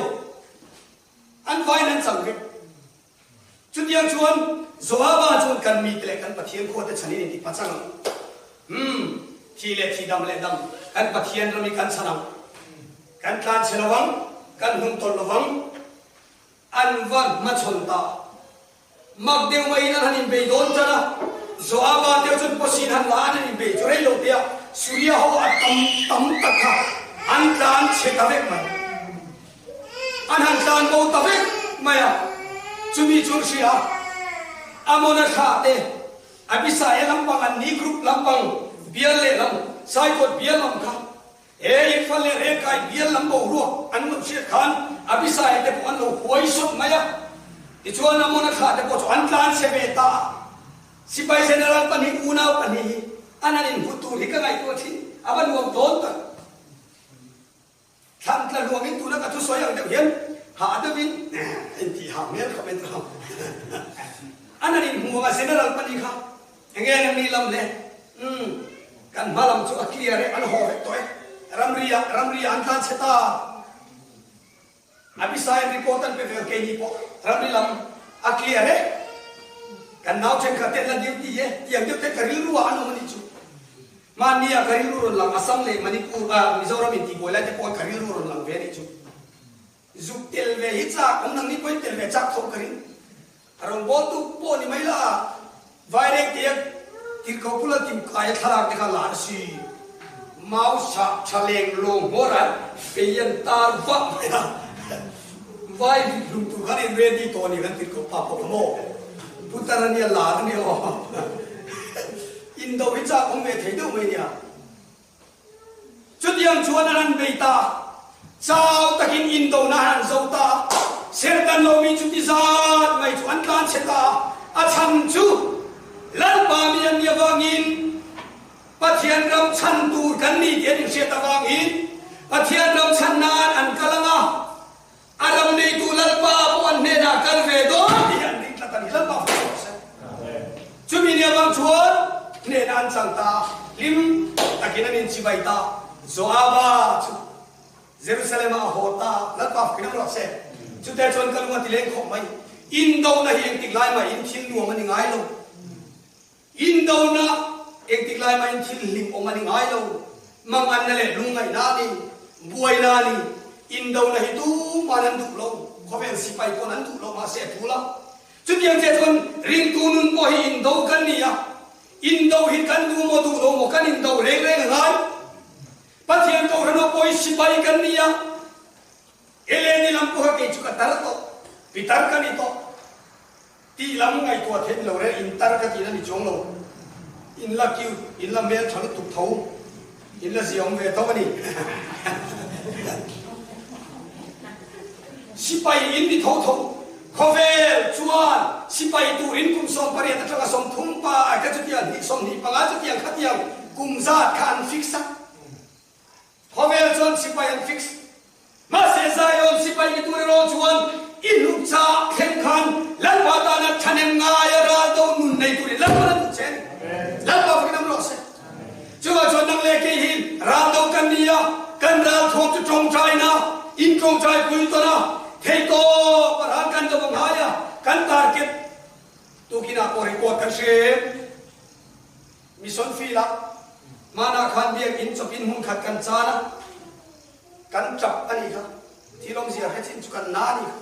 an vain an chang vek. Chutiang chuan Joaba chuan kan mite leh kan Pathian khuate chhanin inti pachang ang. Umm, thi leh thi dam leh dam, kan Pathian ram hi kan chhan ang. Kan tlan chhe lo ang, kan hnung tawlh lo vang. An va hmachhawn ta. Mak deuh maiin an han inbei dawn tan a, Joaba te chuan pawsin han la an han inbei chu rei lo te a, Suria ho a tam tam tak kha an tlan chhe ta vek mai. An han tlan bo ta vek mai a, chumi chu an hria a, Amona thlah te, Abisaia lampang an ni group lampang bial lehlam Saikawt bial lam kha He Imphal leh Rengkai bial lam boruak an lo hriat khan Abisai te pawh an lo huai sawt mai a, tichuan Amona thlah te pawh chu an tlan chhe ve ta a. Sipai General pahnih unau pahnih hi an han inhmu tur hi ka ngaihtuah thin, a va nuam dawn tak. Thlan tla hluamin tuna ka thusawi ang deuh hian hah deuhin intih hah hmel khawp in ram an han inhmu ang a General pahnih kha. Enge nan ni lam le? Umm, kan hma lam chu a clear e, an haw vek tawh e. Ramri ah, ramri ah an tlan chhe ta. Abisai report an pe vel keini pawh ramri lam a clear e. Kan nau thenkhat ten la duty e, tiang deuh ten ka rilru ah an awm a nih chu. Mahni ah ka rilru rawn lang Assam leh Manipur ah Mizoram in tihbuai lai te pawh ka rilru rawn lang ve a nih chu. Zuk tel ve hi chak awm nang ni pawhin tel ve chak tho ka ring. A rawngbawltu pawh ni mai la, Vaireng tia tirhkoh pula tim kaia thlalak te kha la a si. Mau sah tha leng lawng hmawr a kei an tar vah mai a. Vai vit hlum tur khan in ready tawh a ni kan tirhkoh pa pawh kha maw. Putar a nia lar a nia aw. Indo hi chak awm ve thei deuh mai nia. Chutiang chuan an han bei ta. Chau takin indona an han zo ta. Serhtan lomi chu ti zat mai chu an tlan chhe ta. A chhan chu Lalpa mi an nih avangin Pathian ram chhan tur kan ni tih an inhriat avangin Pathian ram chhan nan an kal ang a. A ram neitu Lalpa pawh an hnenah kal ve dawn tih an ring tlat a ni. Lalpa fak rawh se. Chumi ni avang chuan hnenah an chang ta a, hlim takin an inchibai ta. Joaba chu Jerusalem-ah a haw ta a, Lalpa fakin awm rawh se. Chutah chuan ka lung a ti leng khawp mai. Indona hi engtik lai mahin thil nuam a ni ngai lo. Indona engtik lai mahin thil hlim awm a ni ngai lo. Manganna leh lungngaihna a ni, buaina a ni. Indona hi tuman an duh lo, khawvel sipai pawn an duh lo mahse a tul a. Chutiang che chuan ringtu nun pawh hi indo kan ni a, indo hi kan duh maw duh lo maw kan indo reng reng a ngai. Pathian Kohhranah pawh hi sipai kan ni a, Eleni lam pawha kei chu ka tar tawh, pitar ka ni tawh. Tih lam ngaihtuah theih lo reng in tar ka tihna ni chuang lo. In la cute, in la hmeltha lutuk tho, in la ziaawm ve tho a ni. Sipai in ni tho tho. Khawvel chuan sipai turin kum 18 atanga 30 pa ka chutiang hnih 25 chutiang khatiang kum zat kha an fix a. Khawvel chuan sipai an fix. Mahse Zion sipai ni tur erawh chuan i hluk cha thleng khan Lalpa tana thahnem ngaia ral do nun nei turin Lalpa an duh che a ni. Lalpa fakin am rawh se. Chuvah chuan nang leh kei hi ral do kan ni a, kan ral thawm chu tawngtaina, in tawngtai pui tawn a, theihtawp a ral kan do ang ngai a, kan target tukinah pawh record kan hre em? Mission field ah hmanah khan biakinn chawpin hmun khat kan chan a, kan tap a nih kha. Thil awmzia hre chin chu kan na a nih kha.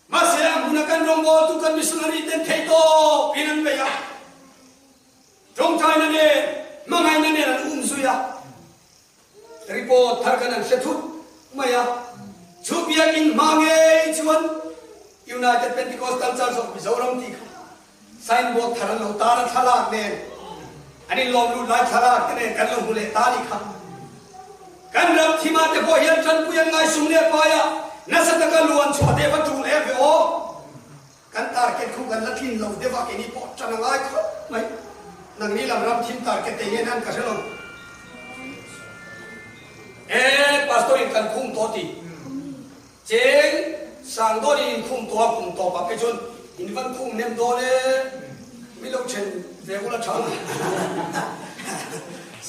Mahse a hmuna kan rawngbawltu kan missionary ten theihtawp in an bei a, tawngtaina nen, hmangaihna nen an um zui a. Report thar khan an hre thut mai a, chu biakinn hma ngei chuan United Pentecostal Church of Mizoram tih kha signboard thar an lo tar a, thlalak nen an inlawm lut lai thlalak te nen kan lo hmu leh ta a nih kha. Kan ram thima te pawh hian tanpui an ngaisum leh pai a. Nasa taka luan chhuah te va tul em ve aw. Kan target khu kan la tlin lo deuh a, keini pawh tan a ngai khawp mai. Nangni lam ram thim target te hian an ka hre lo. E Pastor in kan khum tawh ti. Cheng sang dawn in in khum tawh a kum tawp ah phei chuan in van khum nem dawn e. Mi lo then ve ula tha ang.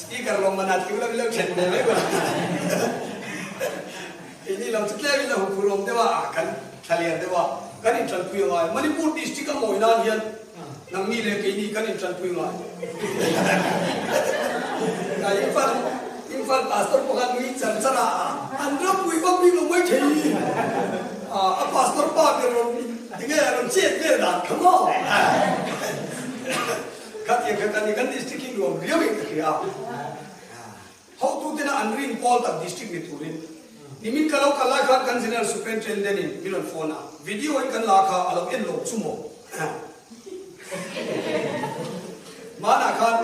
Speaker lawm man ah ti ula mi lo then ve mai ula. Keini lo chu tlem in a huphur awm deuh a, kan thlalian deuh a, kan intanpui a ngai. Manipur district a mawi nan hian nangni leh keini kan intanpui ngai. Ka Imphal Imphal pastor pawh khan nui char char a, an ram pui vak bik lo mai thei. A pastor pa ber rawn tinge a rawn chet vel dan kha maw. Khatiang kha kan ni kan district hi nuam riau in ka hria a. Hotutena an rin pawl tak district ni turin nimin ka lo kal lai khan kan General Superintendent in min rawn phone a, video in kan la kha a lo en lo chu maw? Hmanah khan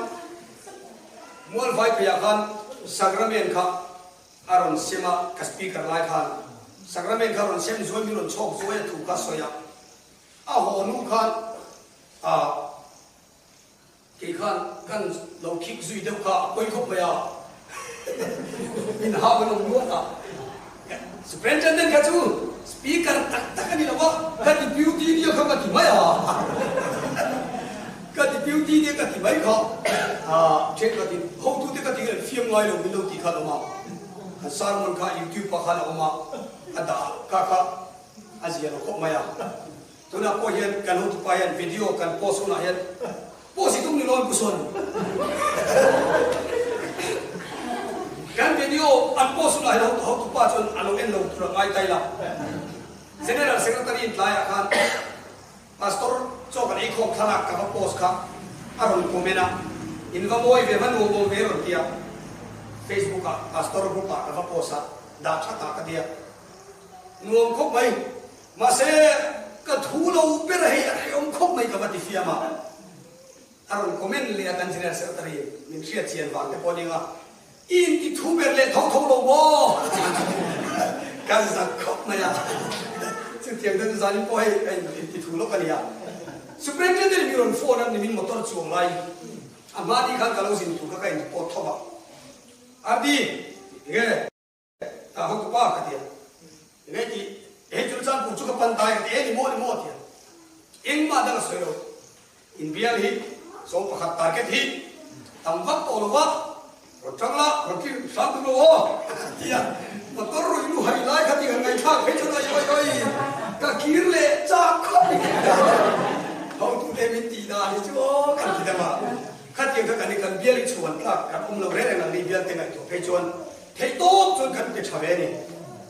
Mualvai pheiah khan Sacrament kha a rawn sem a, ka speaker lai khan Sacrament kha rawn sem zuai min rawn chhawk zuai a thu kha sawi a, a haw nu khan ah Kei khan kan lo khik zui deuh kha a pawi khawp mai a, min hau an awm nual a. Superintendent kha chu speaker tak tak a ni lo a, ka deputy nia kha ka ti mai a, ka deputy nia ka ti mai kha thenkhatin hotute ka ti nge fiam ngai lo min lo ti kha an awm a, kan sermon kha youtube ah khan a awm a, a dah kha kha a zia lo khawp mai a. Tunah pawh hian kan hotupa hian video kan post hunah hian post i tum ni lawn pu sawn kan video an post hunah hian hotupa chuan a lo en lo tur a ngai tai la. General Secretary in tlaiah khan Pastor chaw kan ei khawm thlalak ka va post kha a rawn comment a, in va mawi ve va nuam awm ve rawn ti a, Facebook ah Pastor group ah ka va post a, dah tha ta ka ti a, nuam khawp mai. Mahse, ka thu lo ber hei a hrehawm khawp mai ka va ti fiam a, a rawn comment leh a kan General Secretary min hriat chian vang te pawh ning a, i inti thu ber leh tho tho lo maw? Ka zak khawp mai a, chutiang te chu zanin pawh hei ka inti thu lawk a nia. Superintendent mi rawn phone a nimin motor chuang lai a hma ni khan ka lo zin tur kha ka in report thawk a, Ardi, enge? Ka ho tu pa ka ti a, enge ti hei chu chan pur chu ka pan dai ka ti e ni maw ni maw ti a, engmah dang a sawi lo, inbial hi sawm pakhat target hi tam vak tawh lo va, rawn tang la rawn tling hram tum lo aw ti a, motor rawn in hai lai kha ti han ngaihthlak phei chuan oi oi oi ka kir leh chak khawp mai ho tu te min tih dan hi chu aw kan ti deuh a, khatiang kha kan i kan bial i chhuan tlak kan awm lo reng reng ang ni bial te ngaihtuah phei chuan. Theih tawp chuan kan pe tha ve a ni.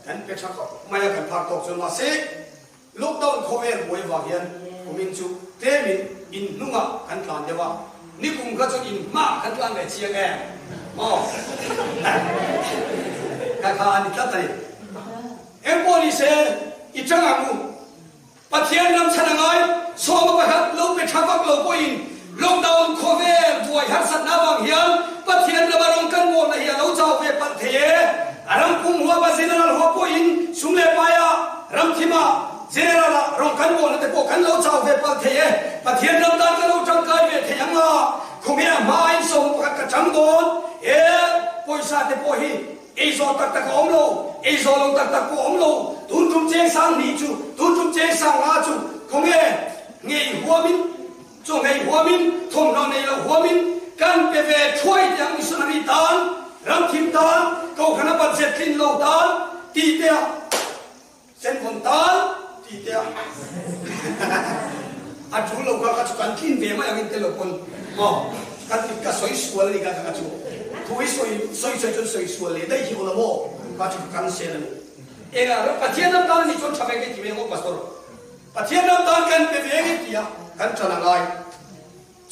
Kan pe tha khawp mai a, kan phak tawk chuan mahse lockdown khawvel buai vang hian kumin chu tlemin in hnungah kan tlan deuh a, nikum kha chu in hmaah kan tlan ve chiang em maw? Kha kha a ni tlat a ni. Engpawh ni se i tang ang u. Pathian ram chhan a ngai, sawma pakhat lo pe tha vak lo pawhin lockdown khawvel buai harsatna avang hian Pathian rama rawng kan mawlna hi a lo chau ve palh thei e. A ram pum huapa general hua pawhin sum leh paia ram thima general ah rawng kan mawlna te pawh kan lo chau ve palh thei e. Pathian ram tan ka lo tangkai ve thei ang a, khawnge a hmain sawma pakhat ka chang dawn e, pawisa te pawh hi Ei zawh tak tak a awm lo, ei zawh lo tak tak pawh a awm lo. Tun tum cheng sang hnih chu, tun tum cheng sang nga chu khawnge ngei huamin, chaw ngei huamin, thawmhnaw nei loh huamin kan pe ve thuai teh ang missionary tan, ramthim tan, kohhrana budget tlin lo tan tih te a sen vawn tan tih te a a tul lo kha ka chu kan tlin ve mai angin tel lo pawn maw ka ti ka sawi sual a ni kha ka chu thu hi sawi sawi sawi chuan sawi sual leh daih hi aw la maw kha chu ka kan sel a ni enga Pathian ram tan a nih chuan tha ve nge ti mai ang aw pastor Pathian ram tan kan pe ve nge tia kan tan a ngai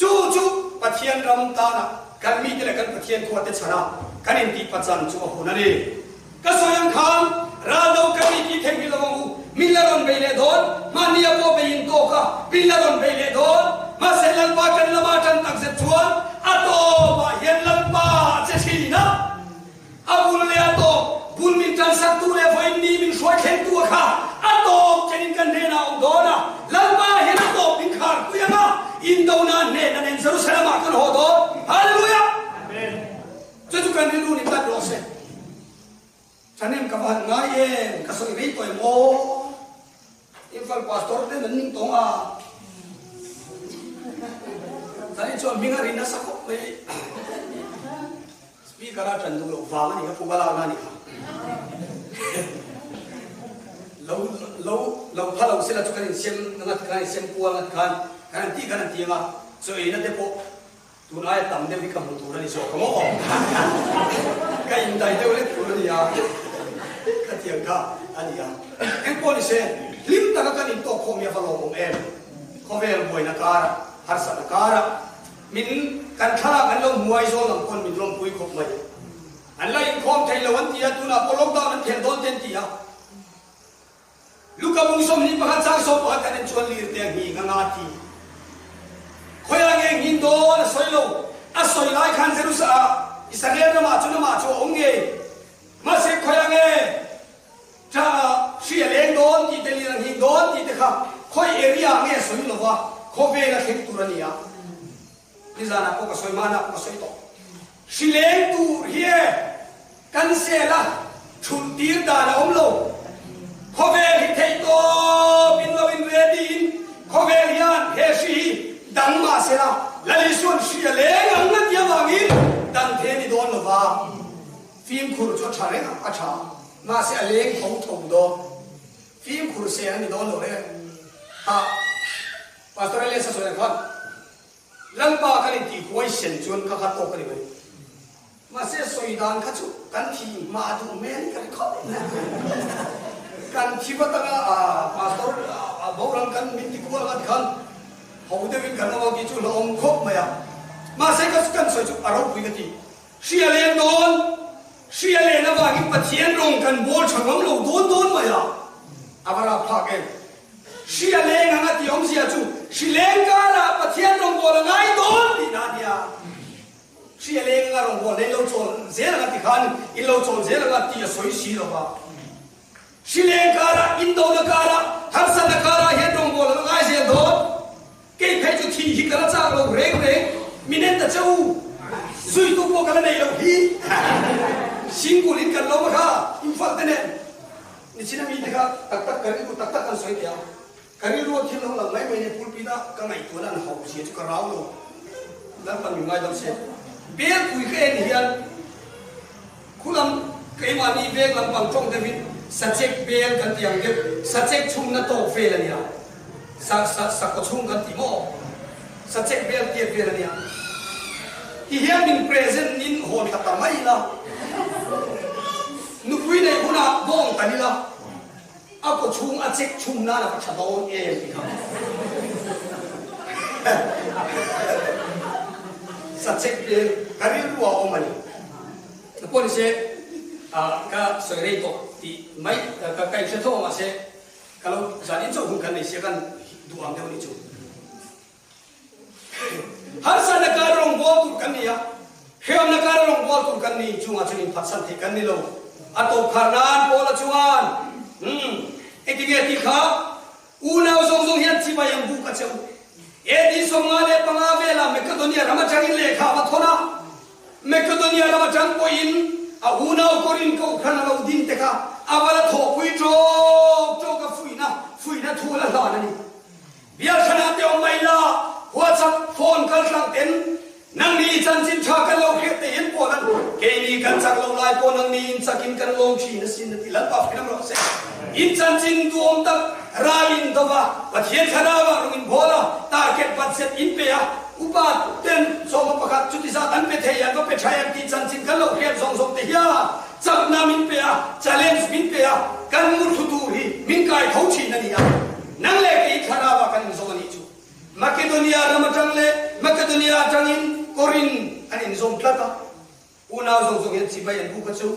Chu chu Pathian ram tana kan mite leh kan Pathian khuate chhana kan intih pachan chu a hun a ni. Ka sawi ang khan ral do kan ni tih theih lo ang u. Min la rawn bei leh dawn, mahnia pawh bei in tawk a, min la rawn bei leh dawn. Mahse Lalpa kan lama tan takzet chuan a tawpah hian Lalpa a che thin a. A bul leh a tawp, bul min tansak tu leh vawiin ni min hruai thleng tu a kha. va han ngai em? Ka sawi rei tawh em aw? Imphal pastor ten an ning tawng a. Zani chuan hming a ri nasa khawp mai. Speaker a ṭan duh loh vang a ni kha, phuba lakna a ni kha. Lo lo lo pha lo sela chu kan insem anga ti khan insem kual anga ti khan kan han tih khan an ti anga chaw eina te pawh tun aia tam deuh hi ka hmu tur a ni zawk ang aw. Ka indai deuh lek tur a ni a, ka ti ang kha a ni a. Engpawh ni se, hlim taka kan intawk khawm hi a va lawmawm em? Khawvel buaina karah, harsatna karah Min kan thlalak an lo hmuai zawn ang pawn min lawmpui khawp mai. An la inkhawm thei lo an ti a, tunah pawh lockdown an thel dawn te an ti a. Luka bung 21 chang 11 kan en chuan lir te a nghing anga a ti. Khawiah nge nghin dawn a sawi lo. A sawi lai khan Jerusalem Israel ramah chuan amah chu a awm ngei. Mahse khawiah nge Tha hri a leng dawn tih te lir a nghing dawn tih te kha khawi area ah nge a sawi lo va, khawvel a thleng tur a ni a. Nizanah pawh ka sawi, hmanah pawh ka sawi tawh. Hri leng tur hi e kan sel a, thulh tir dan a awm lo. Khawvel hi theih tawp in lo in ready in khawvel hian he hri hi dang mah sela Lal Isua'n hri a leng ang a ti avangin dan the a ni dawn lo va. Fimkhur chu a tha reng a, a tha. Mahse a leng tho tho dawn. Fimkhur se a ni dawn lo reng. Hah. Pastor Elias a sawi ang khan, Lalpa kan intih huaisen chuan ka kha tawk a ni mai. Mahse a sawi dan kha chu kan thi hma a duh hmel hi ka ri khawp mai. Kan thi vat anga Pastor boral kan min ti kual anga tikhan ho deuhin kan awm ang tih chu hlauhawm khawp mai a. Mahse ka kan sawi chu a ropui ka ti. Hria len dawn, hria len avangin Pathian rawng kan bawl tha ngam lo dawn dawn mai a, a va rap phak em? Hria leng anga tih awmzia chu hri leng karah Pathian rawng bawl a ngai dawn tihna a nia. Hria leng anga rawng bawl nei lo chawl zel anga ti khan in lo chawl zel anga tih a sawi si lo va. Hri leng karah, indona karah, harsatna karah hian rawng bawl a ngai zel dawn. Kei phei chu thih hi ka la chak lo reng reng, min en ta che u, zuitu pawh ka la nei lo hi. Singkul in kan lo ma kha, Imphal te nen nichin a mite kha tak tak ka rilru tak tak an sawi teh a, ka rilru a thil lo lang mai mai nen pulpit a ka ngaihtuahna an hauh zia chu ka rau lo. Lalpan min ngaidam se. Belpui ka en hian khulam keimahni veng lampang tawng deuhin sachek bel kan ti ang deuh, sachek chhungna tawk vel a nia. Sa sa sa kaw chhung kan ti maw? Sa chek vel tiat vel a nia. Ti hian min present in hawn ta ta mai ila. Nupui nei hunah bawng tan ila. A kaw chhung a chek chhung nan a va tha dawn em ti kha. Sa chek vel ka rilru ah awm a ni. Pawh ni se ka sawi rei tawh tih mai ka inhre tho a mahse Ka lo zan in chauh hun kan nei sia kan duh ang deuh a nih chu. Harsatna kar rawng bawl tur kan ni a, hreawmna kar rawng bawl tur kan ni chungah chuan inphatsan theih kan ni lo. A tawp khar nan Paula chuan, Umm, engtinge tih kha unau zawng zawng hian chibai ang buk a che u. AD 55 velah Makedonia ram atangin lehkha a va thawn a, Makedonia ram atang pawhin a unau Korin kohhran a lo din te kha a va la thawhpui ṭawk ṭawk a, fuihna fuihna thu la hlan a ni. Bialthlanah te awm mai la, WhatsApp phone kal tlang ten nangni i chanchin ṭha kan lo hriat te hian pawh lan keini kan chak lo lai pawh nangni in chakin kan lawm ṭhin asin a ti. Lalpa fuihna rawh se. In chanchin duhawm tak ral in do va, Pathian thlarau ah rung in bawl a, target budget in pe a, Upa ten sawma pakhat chuti zat an pe thei an va pe tha em tih chanchin kan lo hriat zawng zawng te hian chakna min pe a, challenge min pe a, kan mutthlu tur hi min kai tho thin a ni a. Nang leh kei thlarau ah kan inzawm a nih chu. Makedonia ram atang leh Makedonia atangin Korin an inzawm tlat a. Unau zawng zawng hian chibai an buk a chu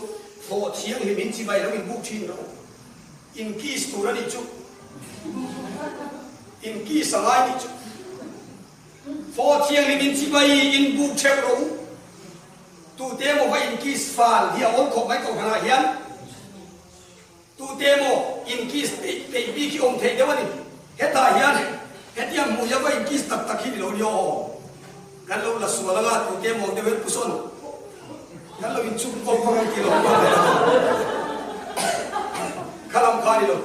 thaw thianghlim in chibai lo in buk thin ro. In kiss tur a nih chu. In kiss a ngai nih chu. Thaw thianghlim in chibai in buk theuh ro. Tute emaw va in kiss fal hi a awm khawp mai kohhranah hian. Tute emaw in kiss peih peih bik hi awm theih deuh a ni. Hetah hian hetiang hmuh hian va in kiss tak tak hi ni lo nia aw. Kan lo la sual anga tute emaw deuh hian pusawn kan lo in chum kawp vang ang tih lo a ni. a ni lo.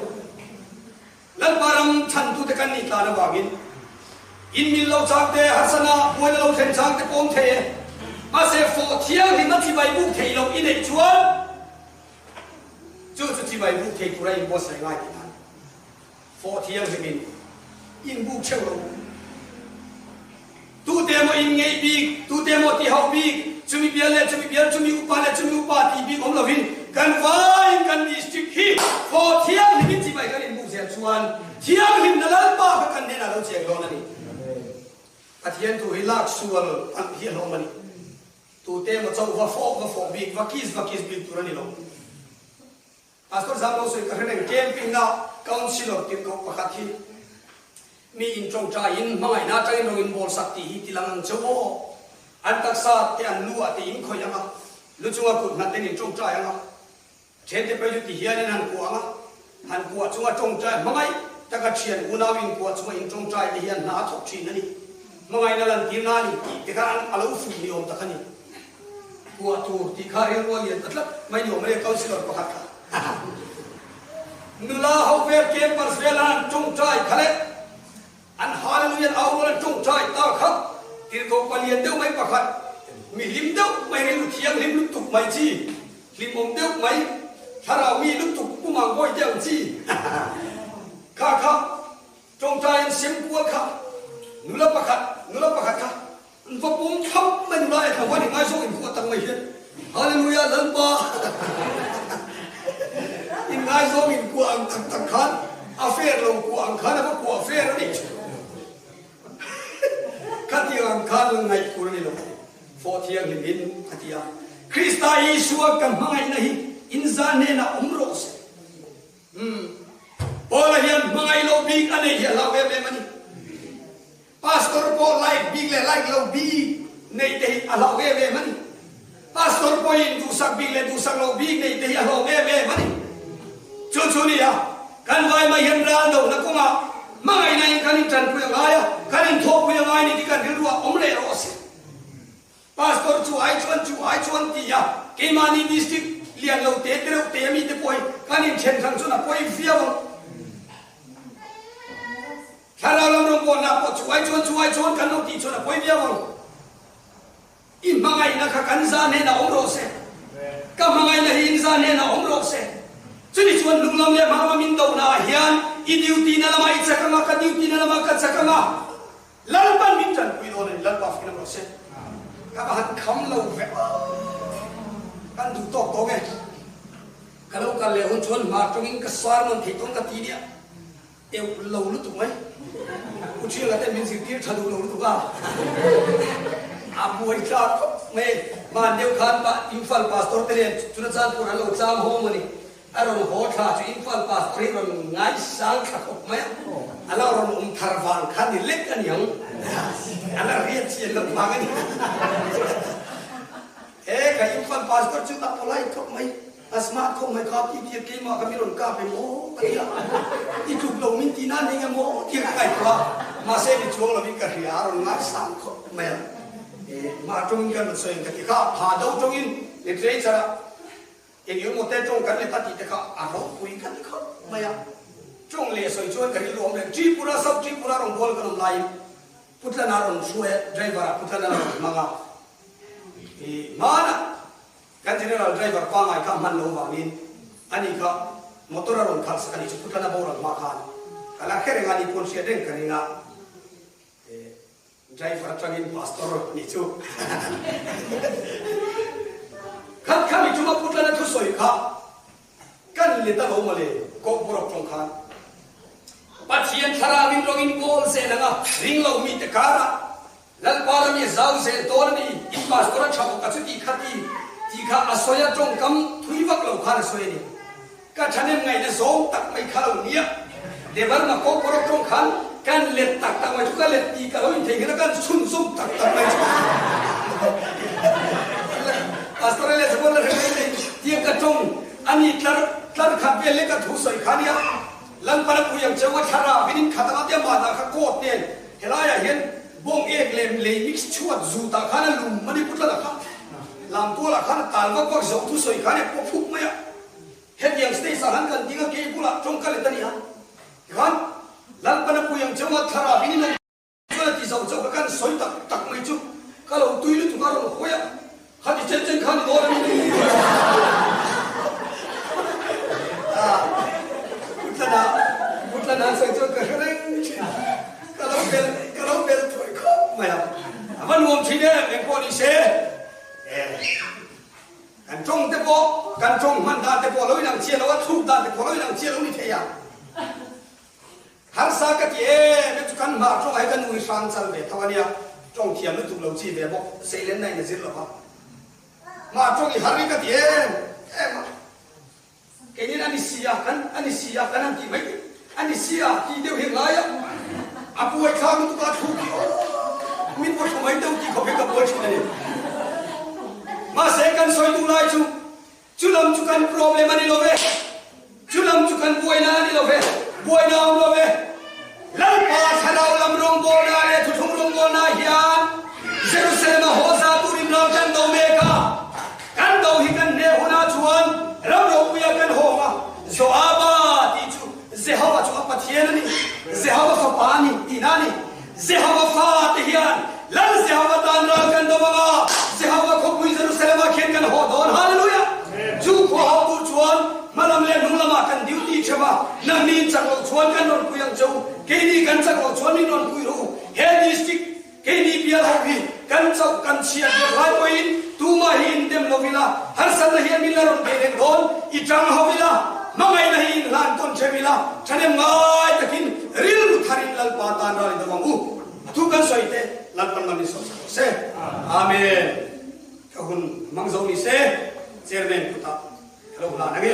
Lalpa ram chhantute kan nih tlan avangin in mil lo chang te, harsana buaina lo thlen chang te pawm thei e. Mahse fawh thianghlim a chibai buk theih loh i neih chuan chu chu chibai buk thei tura inbuatsaih ngai tih a ni. Fawh thianghlimin inbuk theuh lo. Tute emaw in ngeih bik, tute emaw ti hauh bik, chumi bial leh chumi bial, chumi upa leh chumi upa tih bik awm lovin kan vaiin kan district hi fawh thianghlimin chibai kan inbuk zel chuan thianghlimna Lalpa kha kan hnenah lo cheng dawn a ni. Pathian thu hi lak sual palh hi a hlawm a ni. Tute emaw chauh va fawh va fawh bik, va kiss va kiss bik tur a ni lo. Pastor Zam lo sawi ka hre reng camping na councillor tirhkoh pakhat hi mi in tawngtai in hmangaihna atangin rawng in bawl sak tih hi ti lang ang che aw. An taksa te an lu ah te in khawih anga, lu chunga kut nghat ten in tawngtai anga, then te phei chu ti hian in han kuah anga, han kuah chunga tawngtai hmangaih taka thian unau in kuah chunga in tawngtai te hian hna a thawk thin a ni. Hmangaihna lantir na a ni tih te kha an a lo fuih ni awm tak a ni. Kuah tur tih kha rilru a lian ta tlat mai ni awm e councillor pakhat kha. Nula ho vel campers vela an tawngtai kha leh an hallelujah an au rual an tawngtai ta kha tirhkoh palian deuh mai pakhat mi hlim deuh mai rilru thianghlim lutuk mai chi hlimawm deuh mai thlarau mi lutuk pumang bawi te ang chi kha kha Tawngtai an sem kual kha nula pakhat nula pakhat kha an va pawm thlap mai nula e thlangvan i ngaizawng in khuah tak mai hian Hallelujah Lalpa in ngaizawng in kuah ang tak tak khan a fair lo kuah ang khan a va kuah fair a nih chu khatiang ang khan la ngaih tur a ni lo fawh thianghlim in a ti a Krista Isua ka hmangaihna hi in zan hnenah awm rawh se. Umm. Paula hian hmangaih lo bik a nei hi a hlau em em a ni. Pastor pawh like bik leh like lo bik neih te hi a hlau em em a ni. Pastor pawhin duhsak bik leh duhsak lo bik neih te hi a hlawm em em a ni. Chu chu nia, kan vai mai hian ral dohna kawngah hmangaihna in kan intanpui a ngai a, kan inthawhpui a ngai ni tih kan rilruah awm leh rawh se. Pastor chu ai chuan chu ai chuan ti a, keimahni district lian lo te te reuh te ami te pawh hi kan inthen hrang chuan a pawi viau ang. Thlarau lam rawngbawlna pawh chu ai chuan chu ai chuan kan lo tih chuan a pawi viau ang. I hmangaihna kha kan za hnenah awm rawh se. Ka hmangaihna hi in za hnenah awm rawh se. Chumi chuan hnunglam leh hmalam a min dohna ah hian i duty na lamah i chak anga, ka duty na lamah ka chak anga, Lalpan min tanpui dawn a ni, Lalpa fakin a rawh se. Ka va han kham lo ve aw. Kan duh tawk tawng e. Ka lo kal leh hun chuan hmar tawngin ka sermon thei tawng ka ti nia. Eu lo lutuk mai. U Thianga te min zirtir tha duh lo lutuk a. A buai tla khawp mai. Hman deuh khan Imphal pastor te nen chuna Chandpur an lo chang hawng a ni. A rawn haw thla chu Imphal pastor hi rawn ngaisang thla khawp mai a, a lo rawn awm thar vang kha ni lek a niang, a la riat chian loh vang a ni. He ka Imphal pastor chu a polite khawp mai, a smart khawp mai kha ti tir keimah kha mi rawn kap em aw ka ti a, i tluk lo min ti nan eng emaw tia ka ngaihtuah a, mahse mi chuang lovin ka hria a rawn ngaisang khawp mai a, mah tawngin kan rawn sawi ang ka ti kha, pha do tawngin literature ah Eng emaw te tawng kan let a tih te kha a ropui ka ti khawp mai a. Tawng leh sawi chuan ka rilru awm reng. Tripura, South Tripura rawn bual kan awm laiin Putlana rawn hruai a, driver ah Putlana rawn hmang a. I hmanah kan general driver pangai kha a hman loh vangin ani kha motor a rawn khalh sak a nih chu Putlana boral hma khan ka la hre reng a, ni pawn hriat reng ka ring a. Driver atangin pastor nih chu khat kha mi chunga putlana thusawi kha kan let a lo mawle Kokborok tawng khan Pathian thlarau in rawng in kawl zel anga ring lo mite karah Lalpa ram i zau zel dawn a ni in pastor a tha bawk a chuti kha ti tih kha a sawi a tawngkam thui vak lo khan a sawi a ni. Ka thahnem ngaihna zawng tak mai kha lo nia. Debarma Kokborok tawng khan kan let tak tak mai chu ka let tih ka lo inthei nghet a, kan chhunzawm tak tak mai chu. Pastor Elias pawh la hre mai thei tiang ka tawng a ni tlar tlar khat vel lek a thu sawi kha nia. Lalpan a pui ang cheu a thlarau in in khat anga tia mahna kha coat nen helaiah hian bawng ek leh lei mix chhuat zutah khan a lum a ni putlat a kha lamtualah khan a tal vak vak zo thu sawi kha nia pawh phup mai a. Hetiang stage ah han kan ding a kei bulah tawngka let a ni a, tikhan Lalpan a pui ang cheu a thlarau in in awm chuan a ti zo chauh ka kan sawi tak tak mai chu ka lo tui lutuk a rawn hawi a, khati chen chen khan i dawn a ni Putlana Putlana sawi chuan ka hre reng thin ka lo bel ka lo bel thuai khawp mai a, a va nuam thin em engpawh ni se. Kan tawng te pawh, kan tawng hman dan te pawh lo inang chiah lo a, thluk dan te pawh lo inang chiah lo ni thei a. Harsa ka ti em em chu kan hmar tawngah hi ka nu hi hrang chal ve tho a nia, tawng thiam lutuk lo chi ve bawk, seilenna in a zir lo va. Hmar tawng i har hi ka ti em em a. Keinin a ni si a, kan a ni si a, kan han tih mai tih a ni si a tih deuh hi ngai a, a buai thlak lutuk a thluk hi aw min vaw tha mai deuh tih khawp hi ka buai thin a ni. Mahse kan sawi duh lai chu chu lam chu kan problem a ni lo ve, chu lam chu kan buaina a ni lo ve, buaina a awm lo ve. Lalpa thlarau lam rawngbawlna leh thuthlung rawngbawlna hian Jerusalem a haw za turin ral kan do mek a. Kan do hi kan hneh hunah chuan ram ropuia kan hawng a, Joaba tih chu Jehova chu a Pathian a ni, Jehova fapa a ni tihna a ni. Jehova fa te hian Lal Jehova tan ral kan do ang a, Jehova khawpui Jerusalem-ah khian kan haw dawn. Hallelujah! Chu khua hau tur chuan hmalam leh hnung lamah kan duty theuh a, nangni in chak loh chuan kan rawn pui ang che u, keini kan chak loh chuan min rawn pui rawh u. He district keini bial ho hi kan chauh kan chhiat ber lai pawhin tumah hi in dem lo ila, harsatna hian min la rawn bei reng dawn, i tang ho ila, hmangaihna hi in hlan tawn theuh ila, thahnem ngai takin rilru tharin Lalpa tan ral i do ang u. A thu kan sawi te Lalpan man in sawi sak rawh se. Amen. Ka hun hmang zo ni se, Chairman kutah ka lo hlan ang e.